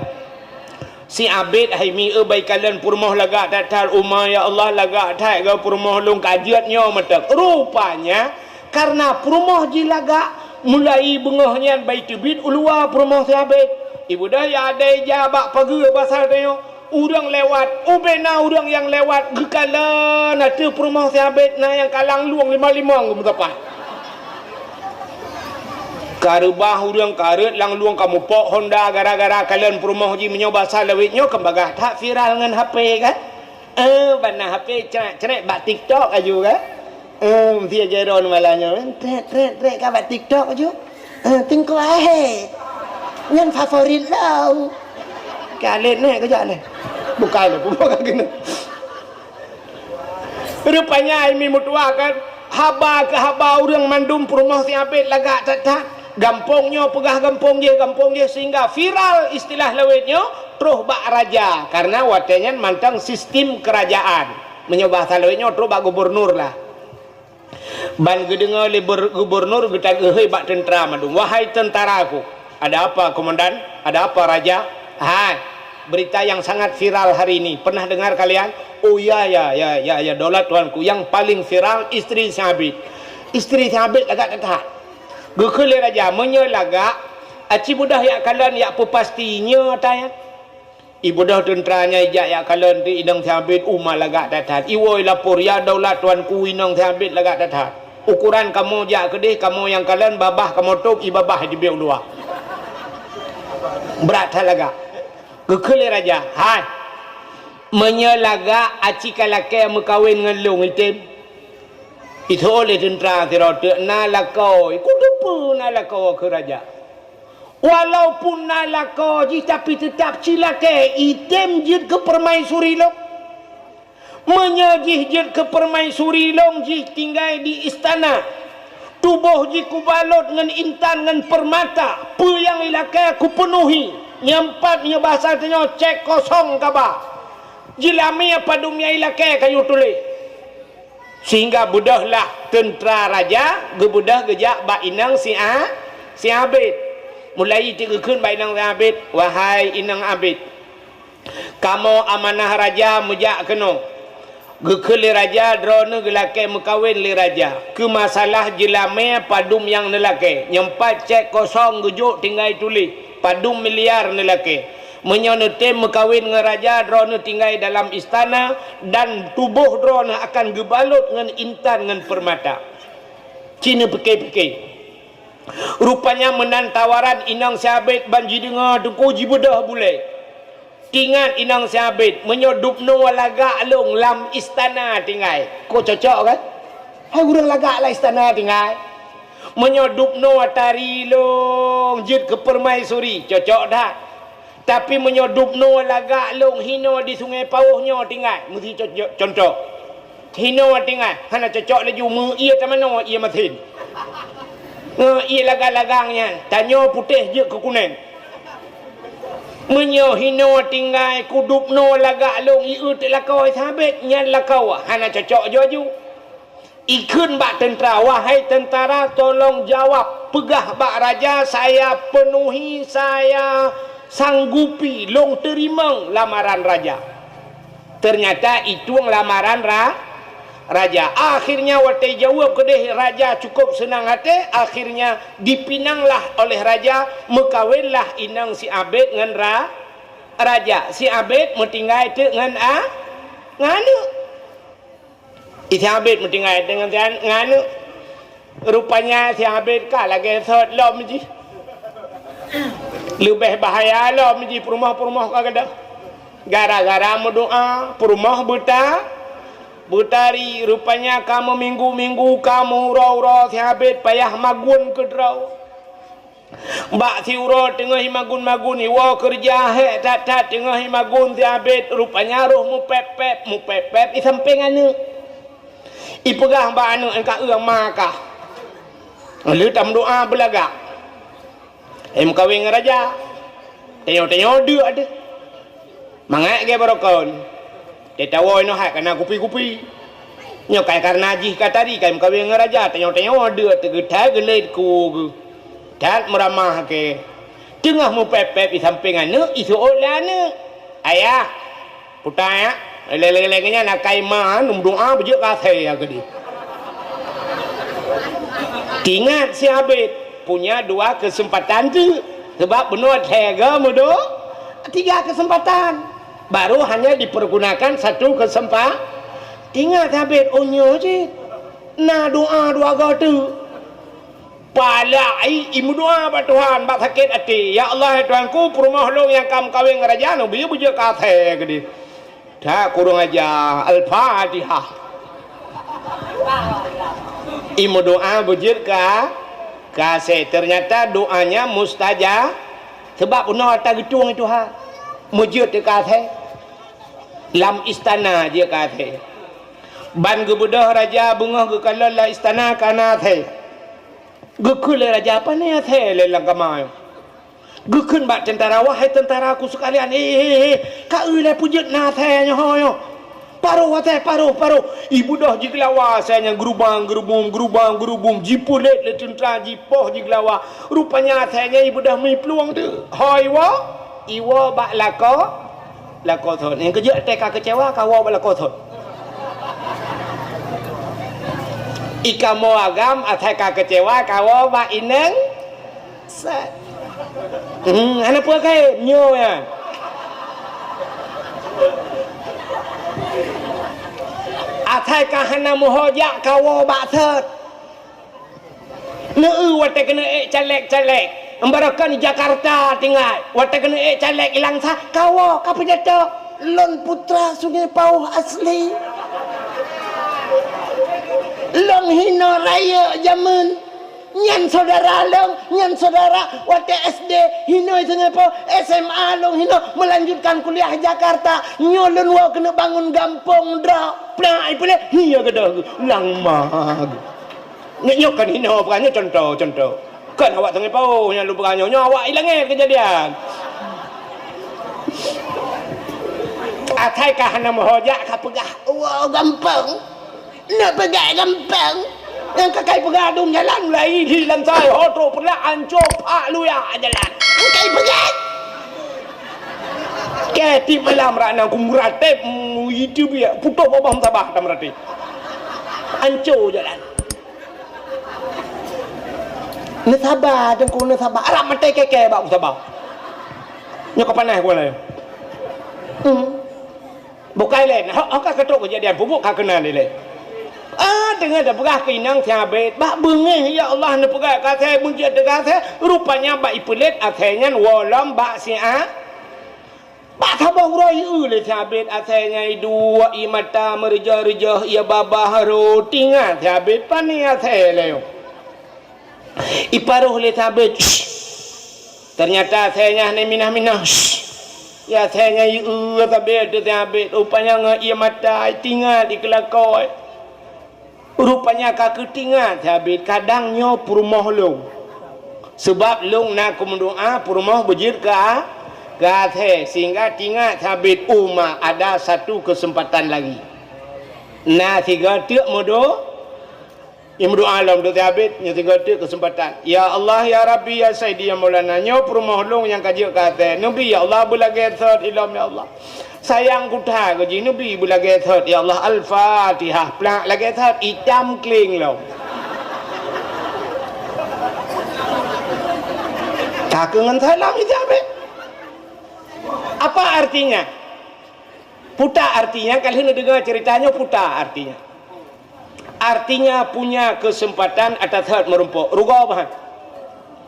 Si Abed hai mi eu bai kalon peurumoh lagak that-that, uma ya Allah lagak that geu peurumoh lôn ka jeuet nyoe mantong. Rupanya, karna peurumoh jih lagak, mulai beungoh nyan bai teubiet u luwa peurumoh si Abed. Ibu dah ya adai ja bak pageue basa tanyoe, ureuëng lewat, ubena ureuëng nyang lewat geukalon ateueh peurumoh si Abed na nyang ka langlueng lima-lima geumeutapa. Ka reubah ureuëng ka rhot langlueng ka mupok honda gara-gara kalon peurumoh jih meunyoe basa lawét nyoe kan bagah that viral ngon H P kan? Eh, bana H P crek-crek bak TikTok aju kan? Eh, meusti aja droe malam nyoe kan? Trek, trek, trek ka bak TikTok aju. Eh, tingkue ahé. Nyan favorit lom. Ka lét neh kejak neh. Bukai lé, bukai keunoe. Rupanya hai mi meutuah kan, haba keu haba ureuëng mandum peurumoh si Abed lagak that-that. Gampông nyoe peugah gampông jéh, gampông jéh sehingga viral istilah lawét nyoe troh bak raja. Karna watée nyan mantong sistem keurajaan. Meunyoe bahasa lawét nyoe troh bak gubernur lah. Ban geudeungoe lé ber-, gubernur geutageuhôi bak teuntra mandum, "Wahai teuntra ku!" "Ada apa, komandan?" "Ada apa, raja?" "Hai, berita yang sangat viral hari ini. Pernah dengar kalian?" "Oh ya, ya, ya, ya, ya, daulat tuanku. Yang paling viral istri si Abed." Istri si Abed lagak that-that. Geukheun lé raja, "Meunyoe lagak, aci beudôh jak kalon jak peupasti nyoe ata nyan. Ibeudôh teuntra nyan ijak jak kalon teuk inong si Abed uma lagak that-that. Iwoe lapor, 'Ya daulat tuanku, inong si Abed lagak that-that.' Ukoran kamoe jak keudeh, kamoe nyang kalon, babah kamoe tôb, i babah jibeuet u luwa." Brat that lagak. Geukheun lé raja, "Hai, meunyoe lagak aci ka lakée meukawen ngon lôn item?" Itho lé teuntra sidroe teuk, "Na lakoe." "Kuteupeue na lakoe," kheun raja. "Walaupun na lakoe jih, tapi teutap ci lakée item jeuet keu peurumaisuri lôn. Meunyoe jih jeuet keu peurumaisuri lôn, jih tinggai di istana. Tuboh jih kubalot ngon intan ngon peurmata, peue nyang ilakée kupeunuhi. Nyang pat nyoe basa tanyoe cek kosong kaba. Jeulamé padum nyang ilakée kayue tuléh." Sehingga beudôhlah teuntra raja geubeudôh geujak bak inong si A-, si Abed. Mulai teuk geukheun bak inong si Abed, "Wahai inong Abed, kamoe amanah raja meujak keunoe." Geukheun lé raja, "Droeneuh geulakée meukawen lé raja. Keu masalah jeulamé padum nyang neulakée, nyoe pat cek kosong geujok tinggai tuléh padum miliar neulakée. Meunyoe neutem meukawen ngon raja, droeneuh tinggai dalam istana dan tuboh droeneuh akan geubalot ngon intan ngon peurmata." Ci neupike-pike. Rupanya meunan tawaran inong si Abed ban jideungoe teungku jibeudôh bulée. Teuingat inong si Abed, "Meunyoe dubnoe lagak lôn lam istana tinggai." Ko cocok kan? Hai ureuëng lagak lam istana tinggai. "Meunyoe dubnoe tari lôn jeuet keu peurumaisuri," cocok that. Tapi meunyoe dubnoe lagak lôn hinoe di Sungai Pawôh nyoe tinggai, meusti co-, co-, contoh. Hinoe tinggai, hana cocok laju meu ié tamanoe ié masin. Ngon ié lagang-lagang nyan, tanyoe putéh jeuet keu kuneng. Meunyoe hinoe tinggai kudubnoe lagak lôn ié teuk lakoe si Abed nyan lakoe, hana cocok laju. Ikheun bak teuntra, "Wahai teuntra, tolong jawab, peugah bak raja, saya penuhi, saya sanggupi, lôn teurimong lamaran raja." Teunyata itueng lamaran ra-, raja. Akhirnya watée jaweueb keudeh raja cukup seunang até, akhirnya dipinanglah oleh raja, meukawenlah inong si Abed ngon ra-, raja. Si Abed meutinggai teuk ngon a-, ngon aneuk. Si Abed meutinggai deungon si an-, ngon aneuk. Rupanya si Abed ka lagée sot lom jih. Leubeh bahaya lom jih peurumoh-peurumoh ka gadôh. Gara-gara meudoá, peurumoh beuta-, beutari. Rupanya ka meuminggu-minggu ka meuuroe-uroe si Abed payah magun keudroe. Bak siuroe teungoh imagun-magun, iwoe keureuja hék that-that teungoh imagun si Abed, rupanya roh meupép-pép, meupép-pép i sampéng aneuk. Ipeugah bak aneuk, "Ka eu ma kah." Lheueh tameudoa beulagak, eh, meukawen ngon raja. Tanyoe-tanyoe deuk deh. Mangat gée barokon. Teuh tawoe inoe hai kana kupi-kupi. Nyoe kai karna jih ka tari kai meukawen ngon raja, tanyoe-tanyoe deuk teugeutai geulet ku geuh. That meuramah ke. Teungoh meupép-pép di sampéng aneuk, iseuôt lé aneuk. Ayah, puta ya, lé-lé nyan akai ma, neumeudoa beujeuet keu asèe ya keudeh. Ingat si Abed, punya dua kesempatan tu. Sebab bunoe lhèe go meudo, tiga kesempatan. Baru hanya dipergunakan satu kesempa-, ingat si Abed, oh nyoe cit. Na doa dua go tu. Palai imeudoa bak Tuhan, bak sakét até, "Ya Allah, ya Tuhanku, peurumoh lôn nyang ka meukawen ngon raja nyoe, beu beujeuet keu asèe keudeh." That kurang aja. Al-Fatihah. Imeudoa beujeuet keu, keu asèe. Ternyata doanya mustajab. Sebab bunoe tageutueng Tuhan. Meujeuet keu asèe. Lam istana jeuet keu asèe. Ban geubeudôh raja beungoh geukalon lam istana kana asèe. Geukheun lé raja, "Pane asèe lé lam kama nyoe?" Geukheun bak teuntara, "Wahai teuntara ku seukalian, he, he, he, ka eu lé peujeuet na asèe nyoe ho nyoe. Paroh asèe, paroh, paroh." Ibeudôh jigeulawa asèe nyan geurubang-geurubum, geurubang-geurubum, jipulet lé teuntara, jipoh jigeulawa. Rupanya asèe nyan ibeudôh miplueng teuh. Ho iwoe, iwoe bak lakoe. Lakoe thon. Nyang keujeuet teuh ka keucewa, kawoe bak lakoe thon. Ikamoe agam asai ka keucewa, kawoe bak inong sat. Hmm, hana peue kayém, nyoe nyan. Asai ka hana meuhojak, kawoe bak sot. Neu-eu watèe keuneuk ék caleg-caleg, barokon Jakarta tinggai, watèe keuneuk ék caleg ilang sa, kawoe ka peujato, "Lôn putra Sungai Pauh asli. Lôn hinoe rayeuk jameun. Nyan syedara lôn, nyan syedara watèe S D hinoe Sungai Pauh, S M A lôn hinoe, meulanjutkan kuliah Jakarta. Nyoe lôn woe keuneuk bangun gampông droe." Plak, ipeulét, "Hi ya gadôh, lang ma." Nyoe, nyoe kon hinoe peugah, nyoe contoh, contoh. Kon awak Sungai Pauh nyang lôn peugah nyoe, nyoe awak i langét keujadian. Asai ka hana meuhojak ka peugah, "Woe gampông." Neupeugah gampông. Nyang ka kai peugah dum jalan mulai di lam sai ho trok peureulak ancô phak luya jalan. Nyang kai peugah. Kèe tiep malam rak nang ku meuratéb, mm, itu biak putôh babah meutabah tam meuratéb. Ancô jalan. Neusaba, Teungku, neusaba. Arab maté kèe-kèe bak usaba. Nyoe ka panas kuala. Hmm. Bukai lé, ho, ho ka keutok keujadian, peubuet ka keunan ilèe. Ah, teungoh tapeugah keu inong si Abed, bak beungéh, ya Allah, neupeugah keu asèe, beujeuet teuh keu asèe, rupanya bak ipeulét asèe nyan woe lom bak si A-, Bak saboh uroe ieu lé si Abed asèe nyan iduek, ié mata meureujoh-reujoh, ié babah rhot, ingat si Abed pane asèe lé nyoe. Iparoh lé si Abed, "Shh." Teunyata asèe nyan hana minah-minah. Shh. Ié asèe nyan ieu si Abed, si Abed. Rupanya ngon ié mata, itingat, ikeulakoe. Rupanya ka keutingat si Abed, kadang nyoe peurumoh lôn. Seubab lôn na keu meudoa peurumoh beujeuet keu a-, keu asèe, sehingga tingat si Abed, "Oh ma, ada satu kesempatan lagi." Na sigoe teuk meudo-, nyang meudoa lom tu si Abed, nyoe sigoe teuk kesempatan. "Ya Allah, ya Rabbi, ya Saidi, ya Maulana, nyoe peurumoh lôn nyang ka jeuet keu asèe. Neubi, ya Allah, beulagèe sot ilom, ya Allah." Sayang kuta keu jih, neubi beulagèe sot, ya Allah, Al-Fatihah, plak lagèe sot, itam kling lom. Ka keu ngon salam itam, eh. Apa artinya? Puta artinya, ka lheueh neudeungoe ceurita nyoe, puta artinya. Artinya punya kesempatan ata that meurumpok. Rugoe bah.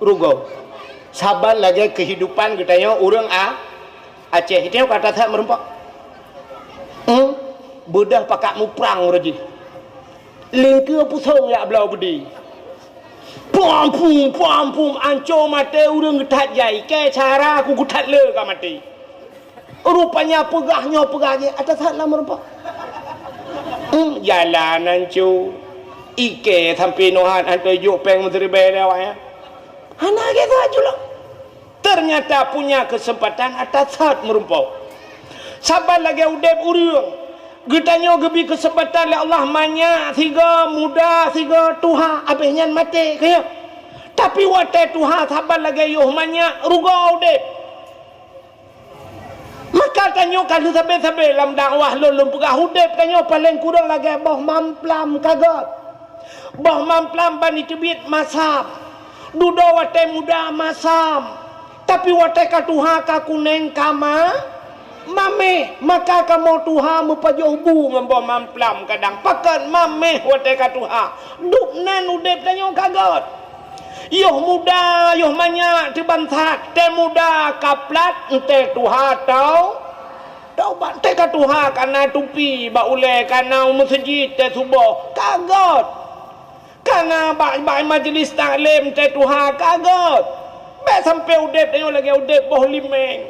Rugoe. Saban lagèe keuhidupan geutanyoe ureueng A-, Aceh. Tanyoe ka ata that meurumpok. Hmm? Beudoh pakat muprang uroe jih. Lingkeue pusong jak bloe beudé. Pom pum, pom pum, ancô maté ureueng geuthat jai. Kèe cara ku geuthat le ka maté. Rupanya peugah nyoe peugah jih, ata that lam rupa. Hmm, jalan ancô. Ikée sampoe nohat hana jok péng meusiribée lé awaknyan. Hana lagée that jih lom. Ternyata punya kesempatan ata that meurumpok. Saban lagée udeb ureuëng, geutanyoe geubri keuseumpatan lé Allah manyak sigoe, muda sigoe, tuha, abéh nyan maté, ka nyo. Tapi watée tuha saban lagée yoh manyak, rugoe udeb. Maka tanyoe ka lheueh sabe-sabe lam dakwah lôn, lôn peugah udeb tanyoe paleng kureueng lagée boh mamplam ka göt. Boh mamplam ban jiteubiet masam. Dudoe watée muda masam, tapi watée ka tuha ka kuneng ka ma-, maméh. Maka kamoe tuha meupajoh bu ngon boh mamplam kadang. Pakon maméh watée ka tuha. Dub nan udeb tanyoe ka göt. Yoh muda, yoh manyak teuh ban that, tée muda ka plat, tée tuha tau-, taubat, tée ka tuha ka na tupi bak ulée, ka na u meuseujid tée suboh, ka göt. Ka na bak, bak majeulis taklim tée tuha, ka göt. Bék sampoe udeb tanyoe lagée udeb boh limeng.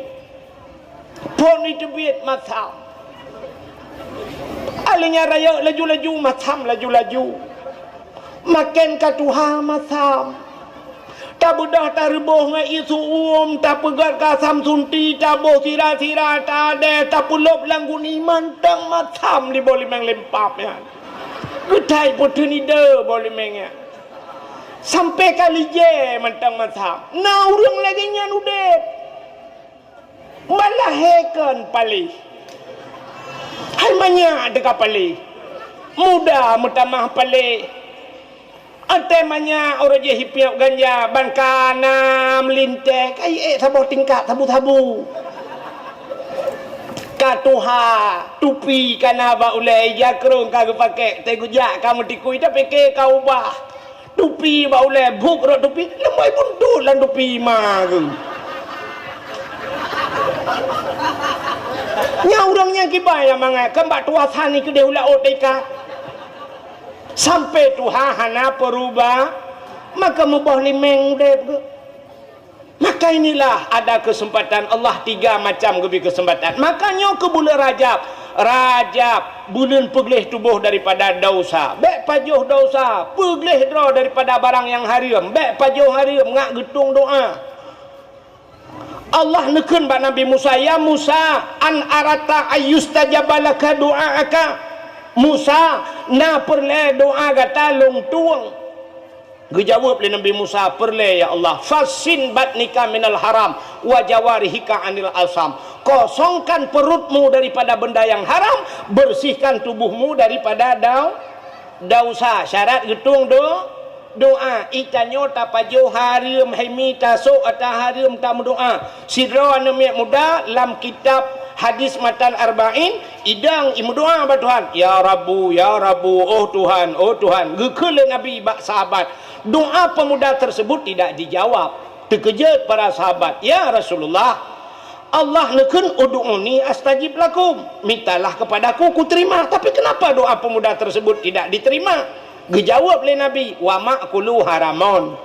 Phon jiteubiet masam. Aleunya rayeuk laju-laju masam laju-laju. Maken ka tuha masam. Tabeudôh tareuboh ngon ié su'uem, tapeugét ka asam sunti, taboh sira-sira, taadée, tapeulôb lam guni mantong masam di boh limeng lempap nyan. Geutai peuteun ide boh limeng nyan. Sampoe ka lijée mantong masam. Na ureuëng lagée nyan udeb. Ban lahé kon paléh. Hai manyak teuka paléh. Muda meutamah paléh. Até manyak uroe jih hipiôk ganja ban ka na meulintée, ka iék saboh tingkat sabu-sabu. Ka tuha, tupi ka na bak ulée, ija krong ka geupaké, teugeujak ka meutikui, tapike ka ubah. Tupi bak ulée, buet rot tupi, leumoi buntut lam tupi ma geuh. Nyan ureuëng nyang kiban nyang mangat, kon bak tuha sani keudeh u laôt teuikat. Sampoe tuha hana peuruba, maka meuboh limeng udeb geuh. Maka inilah ada kesempatan Allah, tiga macam geubri kesempatan. Maka nyoe keu buleuen Rajab. Rajab, buleuen peugleh tuboh daripada dosa. Bék pajoh dosa, peugleh droe daripada barang nyang hareuem. Bék pajoh hareuem, ngak geutueng doá. Allah neukheun bak Nabi Musa, "Ya Musa, an aradta ayyustajaba laka du'aaka?" Musa, na peureulée doá gata lôn tueng? Geujaweueb lé Nabi Musa, "Peureulée, ya Allah, fassin batnika minal haram, wa jawarihika anil asam." Kosongkan perutmu daripada benda yang haram, bersihkan tubuhmu daripada dau-, dosa. Syarat geutueng do-, doá. Itanyoe tapajoh hareuem, hai mi tasok ata hareuem tameudoá. Sidroe aneuk miet muda lam kitab hadis matan Arba'in, idong imeudoá bak Tuhan, "Ya Rabbu, ya Rabbu, oh Tuhan, oh Tuhan." Geukheun lé Nabi bak sahabat, doa pemuda tersebut tidak dijawab. Teukeujot para sahabat, "Ya Rasulullah, Allah neukheun, 'Ud'uni astajib lakum,' mintalah kepadaku, kuterima. Tapi kenapa doa pemuda tersebut tidak diterima?" Geujaweueb lé Nabi, "Wa ma'kuluhu haramun."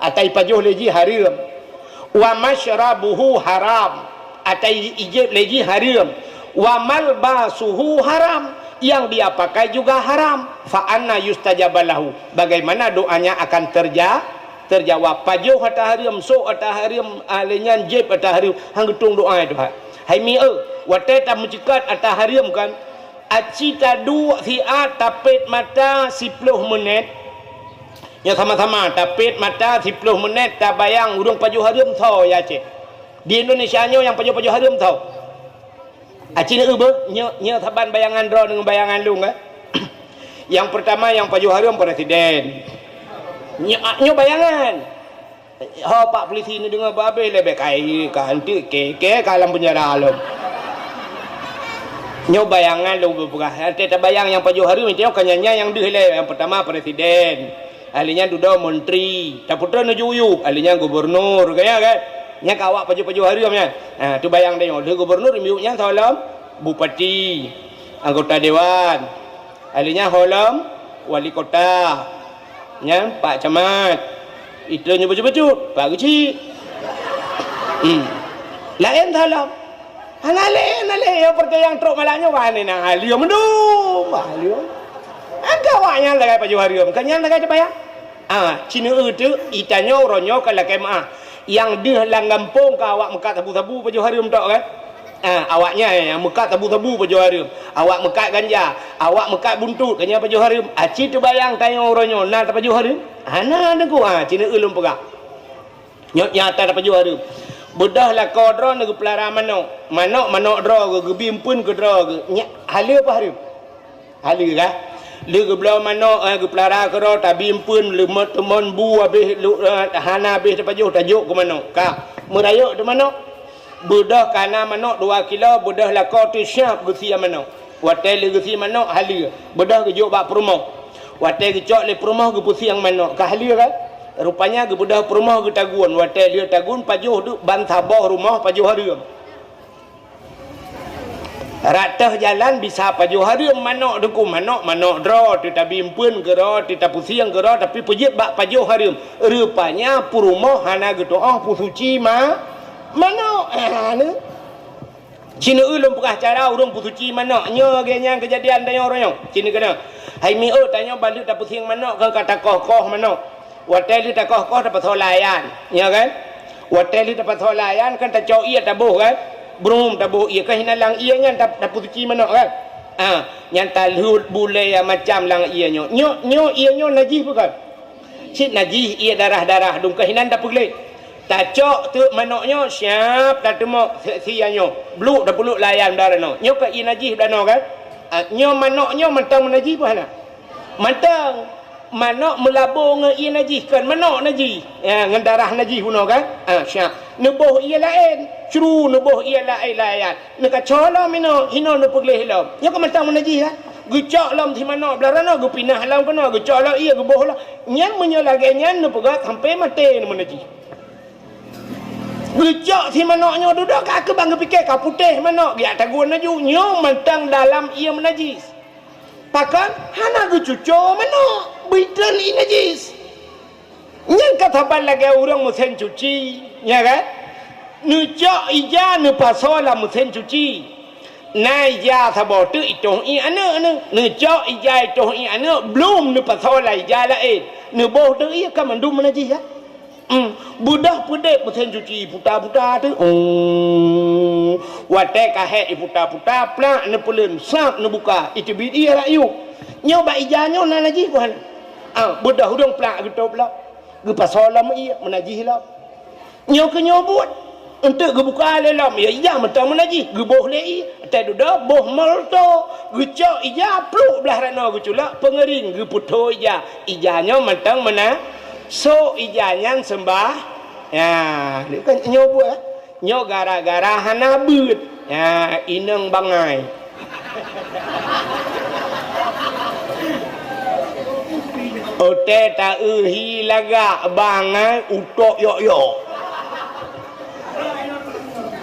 Ata ipajoh lé jih hareuem. "Wa masyrabuhu haram." Ata ijép lé jih hareuem. "Wa malbasuhu haram." Yang dia pakai juga haram. "Fa anna yustajabu lahu?" Bagaimana doanya akan terja-, terjawab? Pajoh ata hareuem, sok ata hareuem, ah, lé nyan jép ata hareuem, han geutueng doa, ya Tuhan. Hai mi eu, watée tameuceukat ata hareuem kan, aci taduek siat tapét mata siploh menit. Nyoe sama-sama tapét mata siploh menit, tabayang ureuëng pajoh hareuem soe ya cit. Di Indonesia nyoe nyang pajoh-pajoh hareuem soe? Aci neueu beuh, nyoe, nyoe saban bayangan droe deungon bayangan lôn, eh. Nyang peurtama nyang pajoh hareuem presiden. Nyoe, nyoe bayangan. Ho pak polisi neudeungoe beuhabéh lé, bék kai ka anteuk kée-kée ka lam peunjara lom. Nyoe bayangan lôn beupeugah. Até tabayang nyang pajoh hareuem, nyoe ka nyan-nyan nyang deuh lé. Nyang peurtama presiden. Ahli nyan dudoe menteri. Tapeutrön u jiyueb, ahli nyan gubernur, ka nyan kan? Nyan ka awak pajoh-pajoh hareuem nyan. Ha, teubayang tanyoe, lheueh gubernur, miyueb nyan soe lom? Bupati, anggota dewan. Ahli nyan ho lom? Wali kota. Nyan, Pak Camat. Itrön nyoe bacut-bacut, Pak Geuchik. Hmm. Laén soe lom? Hana lé, hana lé. Nyang peurtanyaan trok malam nyoe, wah, ni na ahli mandum, ahli. Kan Awaknyan lagèe pajoh hareuem, kan nyan lagèe teubayang. Ah, cineue teuk, itanyoe uroe nyoe ka lakèe meu'ah. Nyang deuh lam gampông ka awak meukat sabu-sabu pajoh hareuem tok kan? Ah, awaknyan nyang meukat sabu-sabu pajoh hareuem, awak meukat ganja, awak meukat buntut, kan nyan pajoh hareuem. Aci teubayang tanyoe uroe nyoe na tapajoh hareuem? Hana, Teungku. Ah, cineue lôn peugah. Nyoe nyata tapajoh hareuem. Beudôh lakoe droeneuh geupeulara manok. Manok, manok droe geuh, geubi eumpeuen keu droe geuh. Nyak haleue peue hareuem? Haleue kah? Lheueh geubloe manok, eh, geupeulara keudroe, tabi eumpeuen, leumoh teumon bu habéh lu-, eh, hana habéh tapajoh, tajok keu manok. Ka, meurayeuk teuh manok. Beudôh ka na manok dua kilo, beudôh lakoe teuh siap geusie manok. Watèe lheueh geusie manok, haleue. Beudôh geujok bak peurumoh. Watèe geucok lé peurumoh geupeusieng manok. Ka haleue kan? Rupanya geubeudôh peurumoh geutagun. Watèe lheueh tagun, pajoh deuk ban saboh rumoh pajoh hareuem. Rot teuh jalan bisa pajoh hareuem manok, Teungku. Manok, manok droe, teuh tabi eumpeuen keudroe, teuh tapeusieng keudroe, tapi peujeuet bak pajoh hareuem. Rupanya peurumoh hana geutu'oh peusuci ma-, manok. Ah, nyoe. Cineue lôn peugah cara ureueng peusuci manok. Nyoe lagèe nyan keujadian tanyoe uroe nyoe. Cineue keunoe. Hai mi'oh tanyoe ban lheueh tapeusieng manok kan ka takoh-koh manok. Watèe lheueh takoh-koh tapasoe layan, ya kan? Watèe lheueh tapasoe layan kan tacok ié taboh kan? Brum taboh ié kan hinan lam ié nyan ta-, tapeusuci manok kan? Ah, nyan talheuet bulèe macam lam ié nyoe. Nyoe, nyoe ié nyoe najih bukan? Cit najih ié darah-darah dum kan hinan tapeugléh. Tacok teuk manok nyoe siap tateumok si-, sia nyoe. Bluk tapeuleuk layan darah nyoe. Nyoe ka ié najih darah nyoe kan? Ah, nyoe manok nyoe mantong meunajih bukan hana? Mantong manok meulabô ngon ié najih, kon manok najih. Ya, ngon darah najih bunoe kan? Ha, siap. Neuboh ié laén, cru neuboh ié laén-laén. Neukaco lom inoe, inoe neupeugleh lom. Nyoe kan mantong meunajih kan? Geucok lom si manok blah ranoe, geupinah lom keunoe, geucok lom ié, geuboh lom. Nyan meunyoe lagèe nyan neupeugah sampoe maté neumeunajih. Geucok si manok nyoe dudoe ka keuban geupike ka putéh manok, geujak tagun laju. Nyoe mantong dalam ié meunajih. Pakon? Hana geucuco manok, beuiton ié najis. Nyan ka saban lagèe ureueng meusén cuci, nya kan? Neucok ija neupasoe lam meusén cuci. Na ija saboh teuk itoh ié aneuk neuh. Neucok ija itoh ié aneuk, blum neupasoe lam ija laén. Neuboh teuk ié ka mandum meunajih, ya. Hmm, beudôh peudép meusén cuci puta-puta teuh. Hmm, watèe ka hék iputa-puta, plak neupeuleuen, sab neubuka, iteubiet ié rayueb. Nyoe bak ija nyoe na najih buhan. Ah, beudôh udong plak geutôb lom. Geupasoe lom ié, meunajih lom. Nyoe keu nyoe buet. Eunteuk geubuka lé lom, ya ija mantong meunajih, geuboh lé ié. Watèe dudoe boh molto, geucok ija, pluk blah ranoe geuculok, peungeuring, geupeutho ija. Ija nyoe mantong meuna-, Sok ija nyan seumbah. Ya, nyoe buet. Nyoe gara-gara hana beuet. Ya, inong bangai. Ote taeu hi lagak bangai utok yok-yok.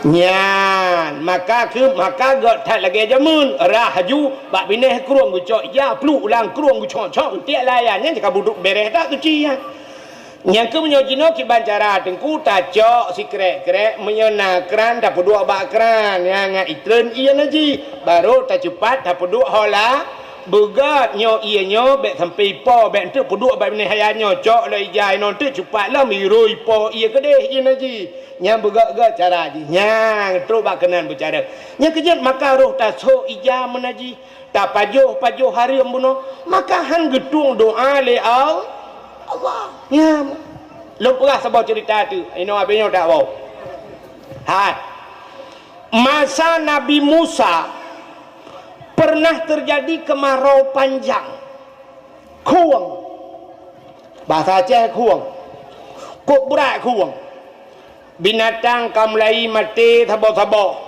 Nyan, maka keu, maka gèt that lagèe jameun, rhah aju bak binéh krueng geucok ija, pluek lam krueng geucok-cok, tiek layan nyan cit ka budok bèrèh that suci nyan. Nyang keu meunyoe jinoe kiban cara teungku tacok sikrek-krek, meunyoe na kran tapeuduek bak kran, nyan ngat itreun ié najih, barô tacupat tapeuduek hola. Beugèt nyoe ié nyoe bèk sampai ipo, bèk eunteuk peuduek bak binéh ayah nyoe, cok lom ija inoe eunteuk cupat lom iroi po ié keudeh ié najih. Nyan beugèt-gèt cara jih. Nyan trok bak keunan beucara. Nyang keujeuet maka roh tasok ija meunajih, tapajoh-pajoh hareuem bunoe, maka han geutueng doa lé Al-, Allah. Nyan. Lôn peugah saboh cerita teuk, inoe abéh nyoe dak woe. Hai. Masa Nabi Musa pernah terjadi kemarau panjang. Khueng. Bahasa Aceh khueng. Kok brat khueng. Binatang ka mulai maté saboh-saboh.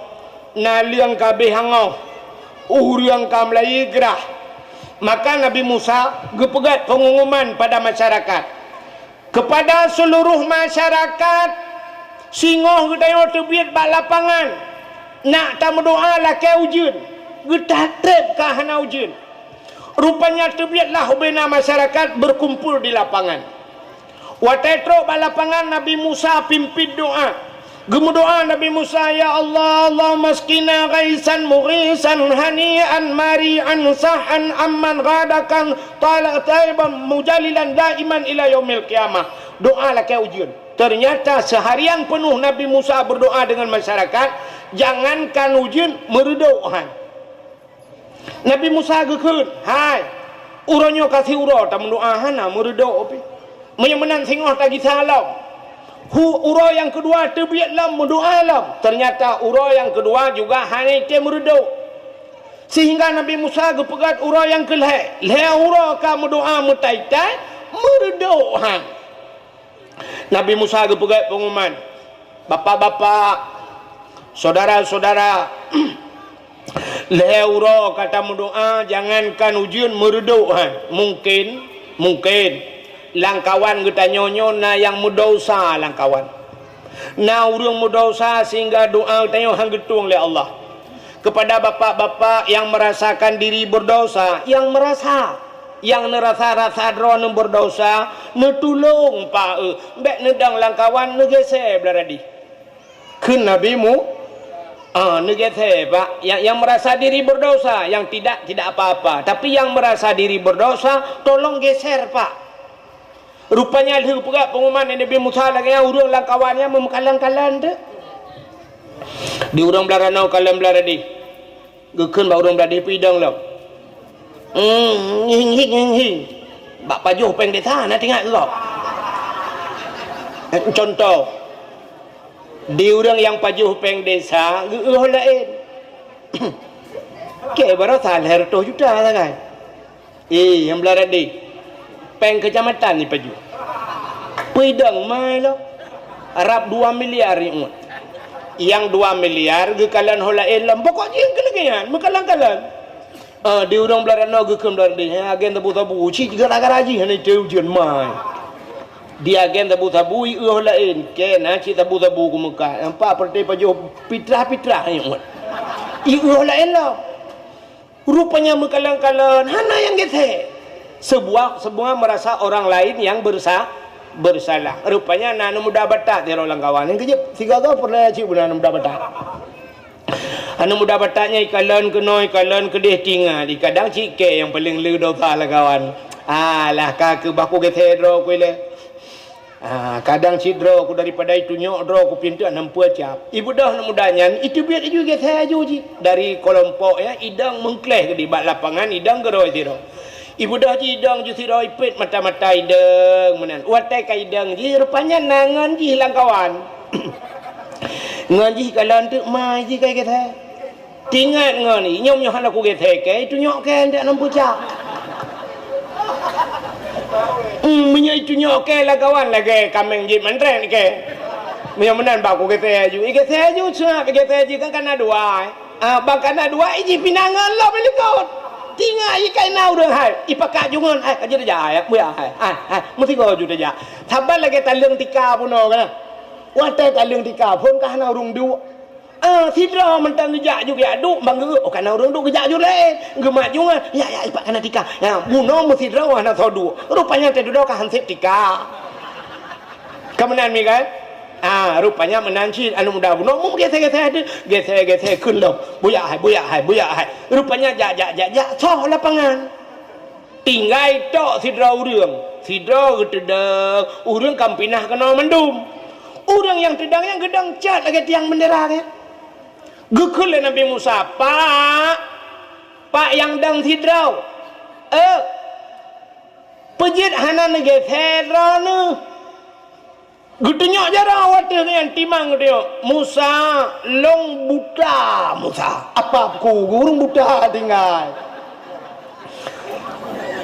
Naleueng ka abéh angoh. Ureueng ka mulai grah. Maka Nabi Musa geupeugèt pengumuman pada masyarakat. Kepada seluruh masyarakat, singoh geutanyoe teubiet bak lapangan, nak tameudoa lakèe ujeuen, geutatép ka hana ujeuen. Rupanya teubietlah ubena masyarakat berkumpul di lapangan. Watèe trok bak lapangan, Nabi Musa pimpin doa. Geumeudoa Nabi Musa, "Ya Allah, Allahumma asqina ghaisan mughisan hani'an mari'an sah'an amman ghadakan talak taiban mujalilan daiman ila yaumil qiyamah." Doa lakée ujeuen. Ternyata seharian penuh Nabi Musa berdoa dengan masyarakat, jangankan ujeuen, meureudok han. Nabi Musa geukheun, "Hai, uroe nyoe ka siuroe tameudoa hana meureudok pih. Meunyoe meunan singoh tagisa lom." Hu-, uroe nyang keudua teubiet lom meudoa lom. Ternyata uroe nyang keudua juga hana item meureudok. Sehingga Nabi Musa geupeugét uroe nyang keulhée, lhée uroe ka meudoa meutai-tai, meureudok han. Nabi Musa geupeugét peunguman, "Bapak-bapak, syedara-syedara, lhée uroe ka tameudoa, jangankan ujeuen meureudok han. Mungken, mungken, lamkawan geutanyoe nyoe na nyang meudesya lamkawan. Na ureuëng meudesya sehingga doa geutanyoe han geutueng lé Allah. Kepada bapak-bapak nyang merasakan diri berdosa, nyang merasa, nyang neurasa-rasa droeneuh berdosa, neutulông, Pak, eh, bék neudong lamkawan, neugése blah radih." Kheun Nabi Mu-, ah, neugése, Pak. Nyang, nyang merasa diri berdosa, yang tidak, tidak apa-apa. Tapi yang merasa diri berdosa, tolong geser, Pak. Rupanya lheueh peugah peunguman Nabi Musa lagée nyan, ureuëng lamkawan nyan meukalon-kalon teuk. Di ureuëng blah ranoe kalon blah radih. Geukheun bak ureuëng blah radih, "Peue idong lom?" "Hmm, hing, hing, hing, hing. Bak pajoh péng desa na teuingat keu gob." Eh, contoh, di ureuëng nyang pajoh péng desa geu-, geuéh laén. Kée baroesa lhée reutôh juta sagai. Eh, nyang blah radih. Péng keucamatan jipajoh. Peue idong mai lom. Rab dua miliar ingat. Nyang dua miliar geukalon ho laén lom. Pokok jih keu lagée nyan, meukalon-kalon. Ah, di ureuëng blah ranoe geukheun blah radih. Nyang agen sabu-sabu, cit gara-gara jih hana itém ujeuen mai. Di agen sabu-sabu, iéh laén. Kée na cit sabu-sabu keu meukat. Nampak peureté pajoh pitrah-pitrah ingat. Iéh laén lom. Rupanya meukalon-kalon, hana nyang geusé. Sebuah, semua merasa orang lain yang bersa-, bersalah. Rupanya na aneuk muda batat sidroe lam kawan. Nyang keujeuet, sigoe-goe peureulée cit beuna aneuk muda batat. Aneuk muda batat nyan ikalon keunoe, ikalon keudeh, tingat, kadang cit kée nyang paleng le dosa lam kawan. Alah, ka keubah kugeusé droe ku ilée. Ah, kadang cit droe ku daripada itunyok droe ku pintoe hana peue cap. Ibeudôh aneuk muda nyan, iteubiet laju geusé laju jih. Dari keulompok nyan, idong meungkléh keudeh bak lapangan, idong geurôi sidroe. Ibeudôh jih idong ju sidroe ipét mata-mata idong meunan. Watée ka idong jih, rupanya na ngon jih lam kawan. Ngon jih kalon teuk mai jih ka geusé. Tingat ngon i, nyoe meunyoe hana kugeusé kée, itunyok kée ndak nam pucak. Hmm, meunyoe itunyok kée lam kawan lagée kaméng jih mantrén kée. Meunyoe meunan bak kugeusé laju, igeusé laju seungab, igeusé laju kan kana dua. Ah, bang kana dua, ijih pinang ngon lom i likot. Tingat i kaina ureuëng hai, ipakat ju ngon, hai, ka jeuet tajak, hai, buya, hai, hai, hai, meusigoe ju tajak. Saban lagée taleueng tika bunoe kana. Watée taleueng tika phon ka hana ureuëng duek. Ah, sidroe mantong geujak ju geujak duek, bang geu-, oh, kana ureuëng duek geujak ju laén. Geumat ju ngon, ya, ya, ipat kana tika. Ya, bunoe meusidroe hana soe duek. Rupanya teududoe ka hanseb tika. Ka meunan mi kan? Ah, rupanya meunan cit aneuk muda bunoe meugeusé-geusé teuh. Geusé-geusé kheun lom. Buya hai, buya hai, buya hai. Rupanya jak, jak, jak, jak, soh lapangan. Tinggai tok sidroe ureuëng. Sidroe geuteudong, ureuëng ka meupinah keunoe mandum. Ureuëng nyang teudong nyan geudong cot lagée tiang beundera nyan. Geukheun lé Nabi Musa, "Pak, Pak nyang dong sidroe. Eh, peue jeuet hana neugeusé droeneuh?" Geutunyok jaroe watée nyan timang geutunyok, "Musa, lôn buta, Musa." Apa ku ureuëng buta tinggai?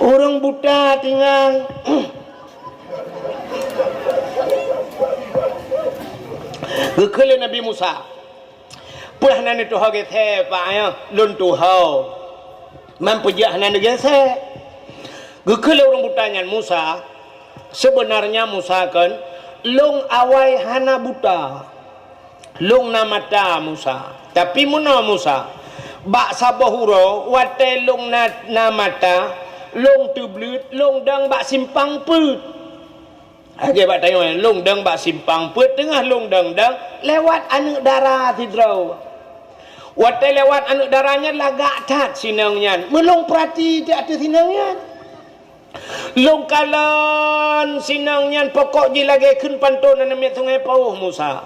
Ureuëng buta tinggai. Geukheun lé Nabi Musa, "Peue hana neutuho geusé, Pak, nyoe? Lôn tuho. Man peue jeuet hana neugeusé?" Geukheun lé ureuëng buta nyan, "Musa, seubeunarnya Musa kon, lôn awai hana buta. Lôn na mata, Musa. Tapi meunoe, Musa, bak saboh uroe watée lôn na, na mata, lôn teubleuet, lôn dong bak simpang peuet." Lagée bak tanyoe, lôn dong bak simpang, peuet teungoh lôn dong-dong, lewat aneuëk dara sidroe. Watée lewat aneuëk dara nyan lagak that sinong nyan, meulôn peurati di ateueh sinong nyan. Lôn kalon sinong nyan pokok jih lagée kheun pantôn aneuk miet Sungai Pauh Musa.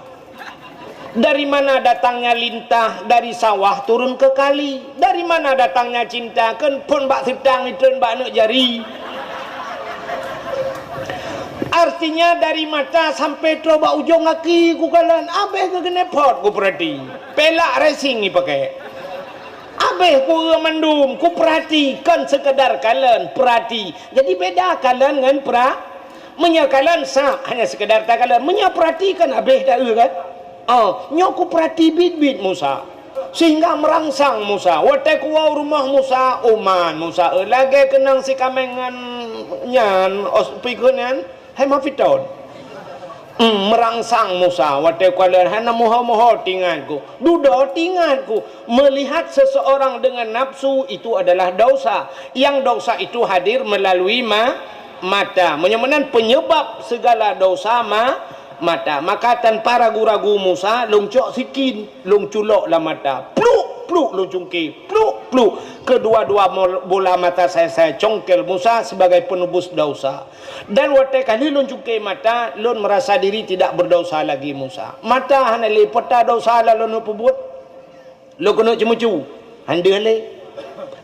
Dari mana datangnya lintah dari sawah turun ke kali? Dari mana datangnya cinta kheun phon bak seutang itreun bak aneuëk jari? Artinya dari mata sampai troh bak ujong gaki kukalon, abéh keugeunée phot kupeurati. Pelak racing ipakai. Abéh kueu mandum, kupeurati, kon sekedar kalon, peurati. Jadi beda kalon ngon pera-, meunyoe kalon sa hanya sekedar takalon, meunyoe peurati kan abéh taeu kan? Oh, nyoe kupeurati biet-biet Musa. Sehingga merangsang Musa. Watée kuwoe u rumoh Musa, uman Musa, eh, lagée keunong sikaméng ngon nyan, os-, pikeu nyan, hai mafiton. Hmm, merangsang Musa, watée kukalon hana moho-moho tingatku. Dudoe tingatku, melihat seseorang dengan nafsu itu adalah dosa. Yang dosa itu hadir melalui ma-, mata. Meunyoe meunan penyebab segala dosa ma-, mata. Maka tanpa ragu-ragu Musa lôn cok sikin, lôn culok lam mata. Pluk, pluk lôn cungke, pluk, pluk. Kedua-dua mol-, bola mata saya, saya congkel Musa sebagai penebus dosa. Dan watée ka lheueh lôn cungke mata, lôn merasa diri tidak berdosa lagi Musa. Mata hana lé peuta dosa lôn peubuet. Lôn keuneuk ceumeucue, han deuh lé.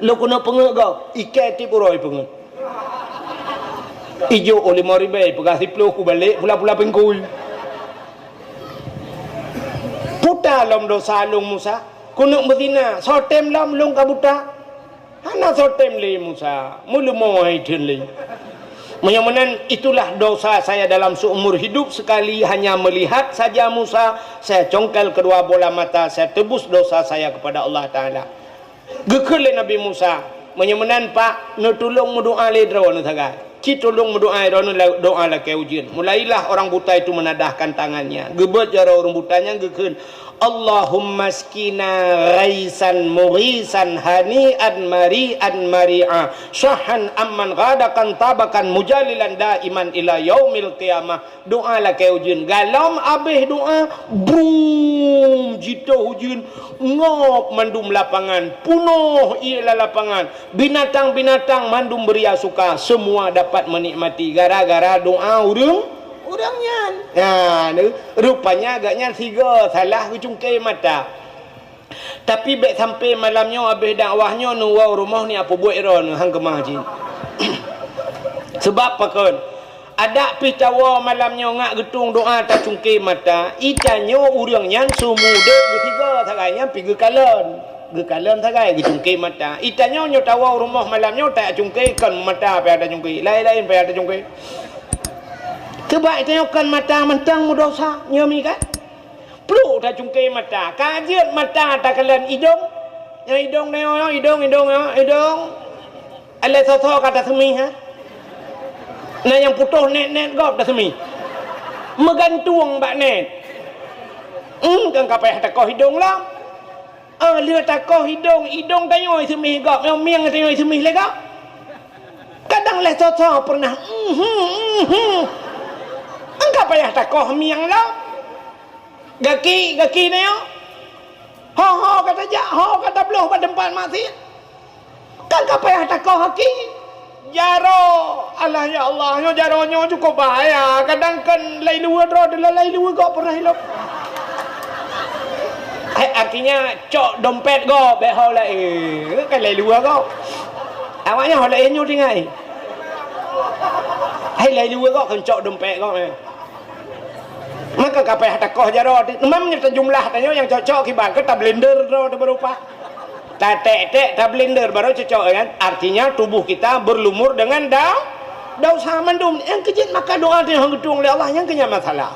Lôn keuneuk peungeut gob, ikée tieb uroe peungeut. Ijok u limong ribée peugah siplôh kubalek pula-pula pingkui. Peuta lom dosa lôn Musa, keuneuk meuzina, soe tem lom lôn ka buta. Hana soe tem lé Musa, meuleumo hai theun lé. Meunyoe meunan, itulah dosa saya dalam seumur hidup, sekali hanya melihat saja Musa, saya congkel kedua bola mata, saya tebus dosa saya kepada Allah Taala. Geukheun lé Nabi Musa, meunyoe meunan, Pak, neutulông meudoá lé droeneuh sagai. Ci tulông meudoá droeneuh la-, doá lakée ujeuen. Mulailah orang buta itu menadahkan tangannya. Geubeuet jaroe ureuëng buta nyan geukheun, "Allahumma askina ghaisan mughisan hani'an mari'an mari'a, syahan amman ghadaqan tabakan mujalilan daiman ila yaumil qiyamah." Doá lakée ujeuen. Galom abéh doá, brum, jitoh ujeuen, ngop mandum lapangan, punoh ié lam lapangan. Binatang-binatang mandum beuria suka, semua dapat menikmati gara-gara doá ureuëng, ureuëng nyan. Nah, rupanya agak nyan sigoe salah geucungke mata. Tapi bék sampai malam nyoe abéh dakwah nyoe neuwoe rumoh ni apeubuet droeneuh han keumah jih. Sebab pakon? Adak pih tawoe malam nyoe ngak geutueng doá tacungke mata, itanyoe ureuëng nyan seumudeb geusigoe sagai nyan pih geukalon. Geukalon sagai geucungke mata. Itanyoe nyoe tawoe rumoh malam nyoe tacungke kon mata pih tacungke, laén-laén pih tacungke. Sebab itanyoe kon mata mantong meudosa nyoe mi kan? Pluk tacungke mata, ka jeuet mata takalon idong. Nyang idong nyoe, idong, idong, idong. Alah soe-soe ka taseumih, ha? Na nyang putôh nét-nét gob taseumih. Meugantung bak nét. Hmm, kan ka payah takoh idong lom. Ah, lheueh takoh idong, idong tanyoe seumih gob, nyang mieng tanyoe seumih lé gob. Kadang lé soe-soe pernah, mhm, mhm. Engka payah takoh mieng lom. Gaki, gaki nyoe. Ho-ho ka tajak, ho ka tabloh bak teumpat maksiet. Kan ka payah takoh gaki. Jaroe, alah ya Allah, nyoe jaroe nyoe cukup bahaya. Kadang kan lai luwa droe, lai luwa gob pernah ilop. Eh, artinya cok dompet gob, bék ho lai, eh, kan lai luwa gob. Awaknyan ho lai nyoe tinggai. Hai lai luwa gob kan cok dompet gob, eh. Maka ka payah takoh jaroe. Memang nyoe jumlah tanyoe nyang cocok kiban ke tablender droe teuh baru pat. Tatek-tek tablender baru cocok kan. Artinya tubuh kita berlumur dengan da-, dosa mandum. Nyang keujeuet maka doa teuh nyang geutueng lé Allah nyang keunyan masalah.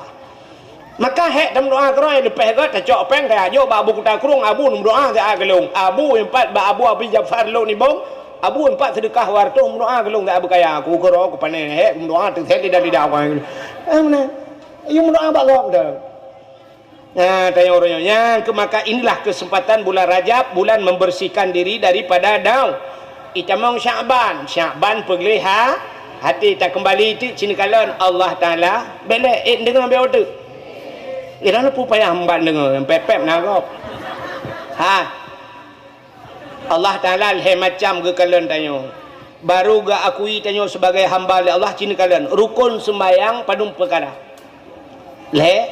Maka hék tameudoa keudroe leupeh gét tacok péng tajak jok bak Abu Kuta Krueng, Abu meudoa siat keu lôn. Abu impat bak Abu Abi Jafar Lôn Nibong. Abu impat seudeukah dua reutôh meudoa keu lôn siat beukaya. Ku keudroe ku pané hék meudoa teuh lidah-lidah. Eh, meunan. Yue meudoa bak gob dah. Nah, tanyong uroe nyoe. Nyang keu maka inilah kesempatan bulan Rajab, bulan membersihkan diri daripada dau. Itamong Syakban, Syakban peugleh ha-, Hati takeumbali teuk cit neukalon Allah Taala, bék lé, eh, deungoe bék uteuk. Nyan payah hambat deungoe, pép-pép na gob. Ha. Allah Taala lhée macam geukalon tanyoe. Baru geuakui tanyoe sebagai hamba lé Allah cit neukalon. Rukon seumbahyang padum peukara? Lhée,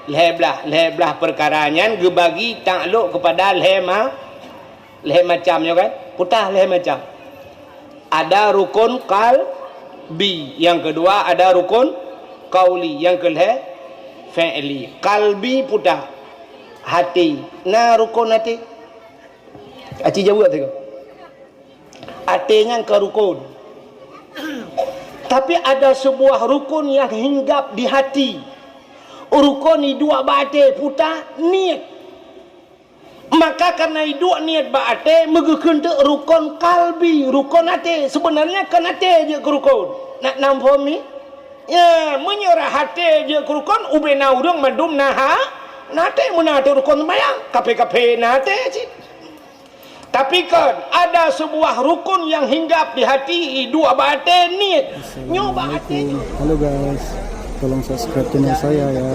lhée blaih, lhée blaih peukara nyan geubagi taklok keupada lhée ma-, lhée macam nyoe kan? Peue teuh lhée macam? Ada rukon qalbi, nyang keudua ada rukon qauli, nyang keulhée fi'li. Qalbi peue teuh? Hati. Na rukon hati? Aci jaweueb sigoe. Até nyan ka rukon. Tapi ada sebuah rukon yang hinggap di hati. Rukon iduek bak até, peue teuh? Niet. Maka karena iduek niet bak até, meugeukheun teuk rukon qalbi, rukon até. Sebenarnya kan até jeuet keu rukon. Nak nam phom ni? Ya, meunyoe até jeuet keu rukon, ubé na ureuëng mandum na ha-, na até, meunan teuk rukon seumbahyang, kaphé-kaphé na até cit. Tapi kan ada sebuah rukun yang hinggap di hati, iduek bak até, niet. Nyoe bak até. Assalamualaikum. Halo guys, tolong subscribe channel saya ya.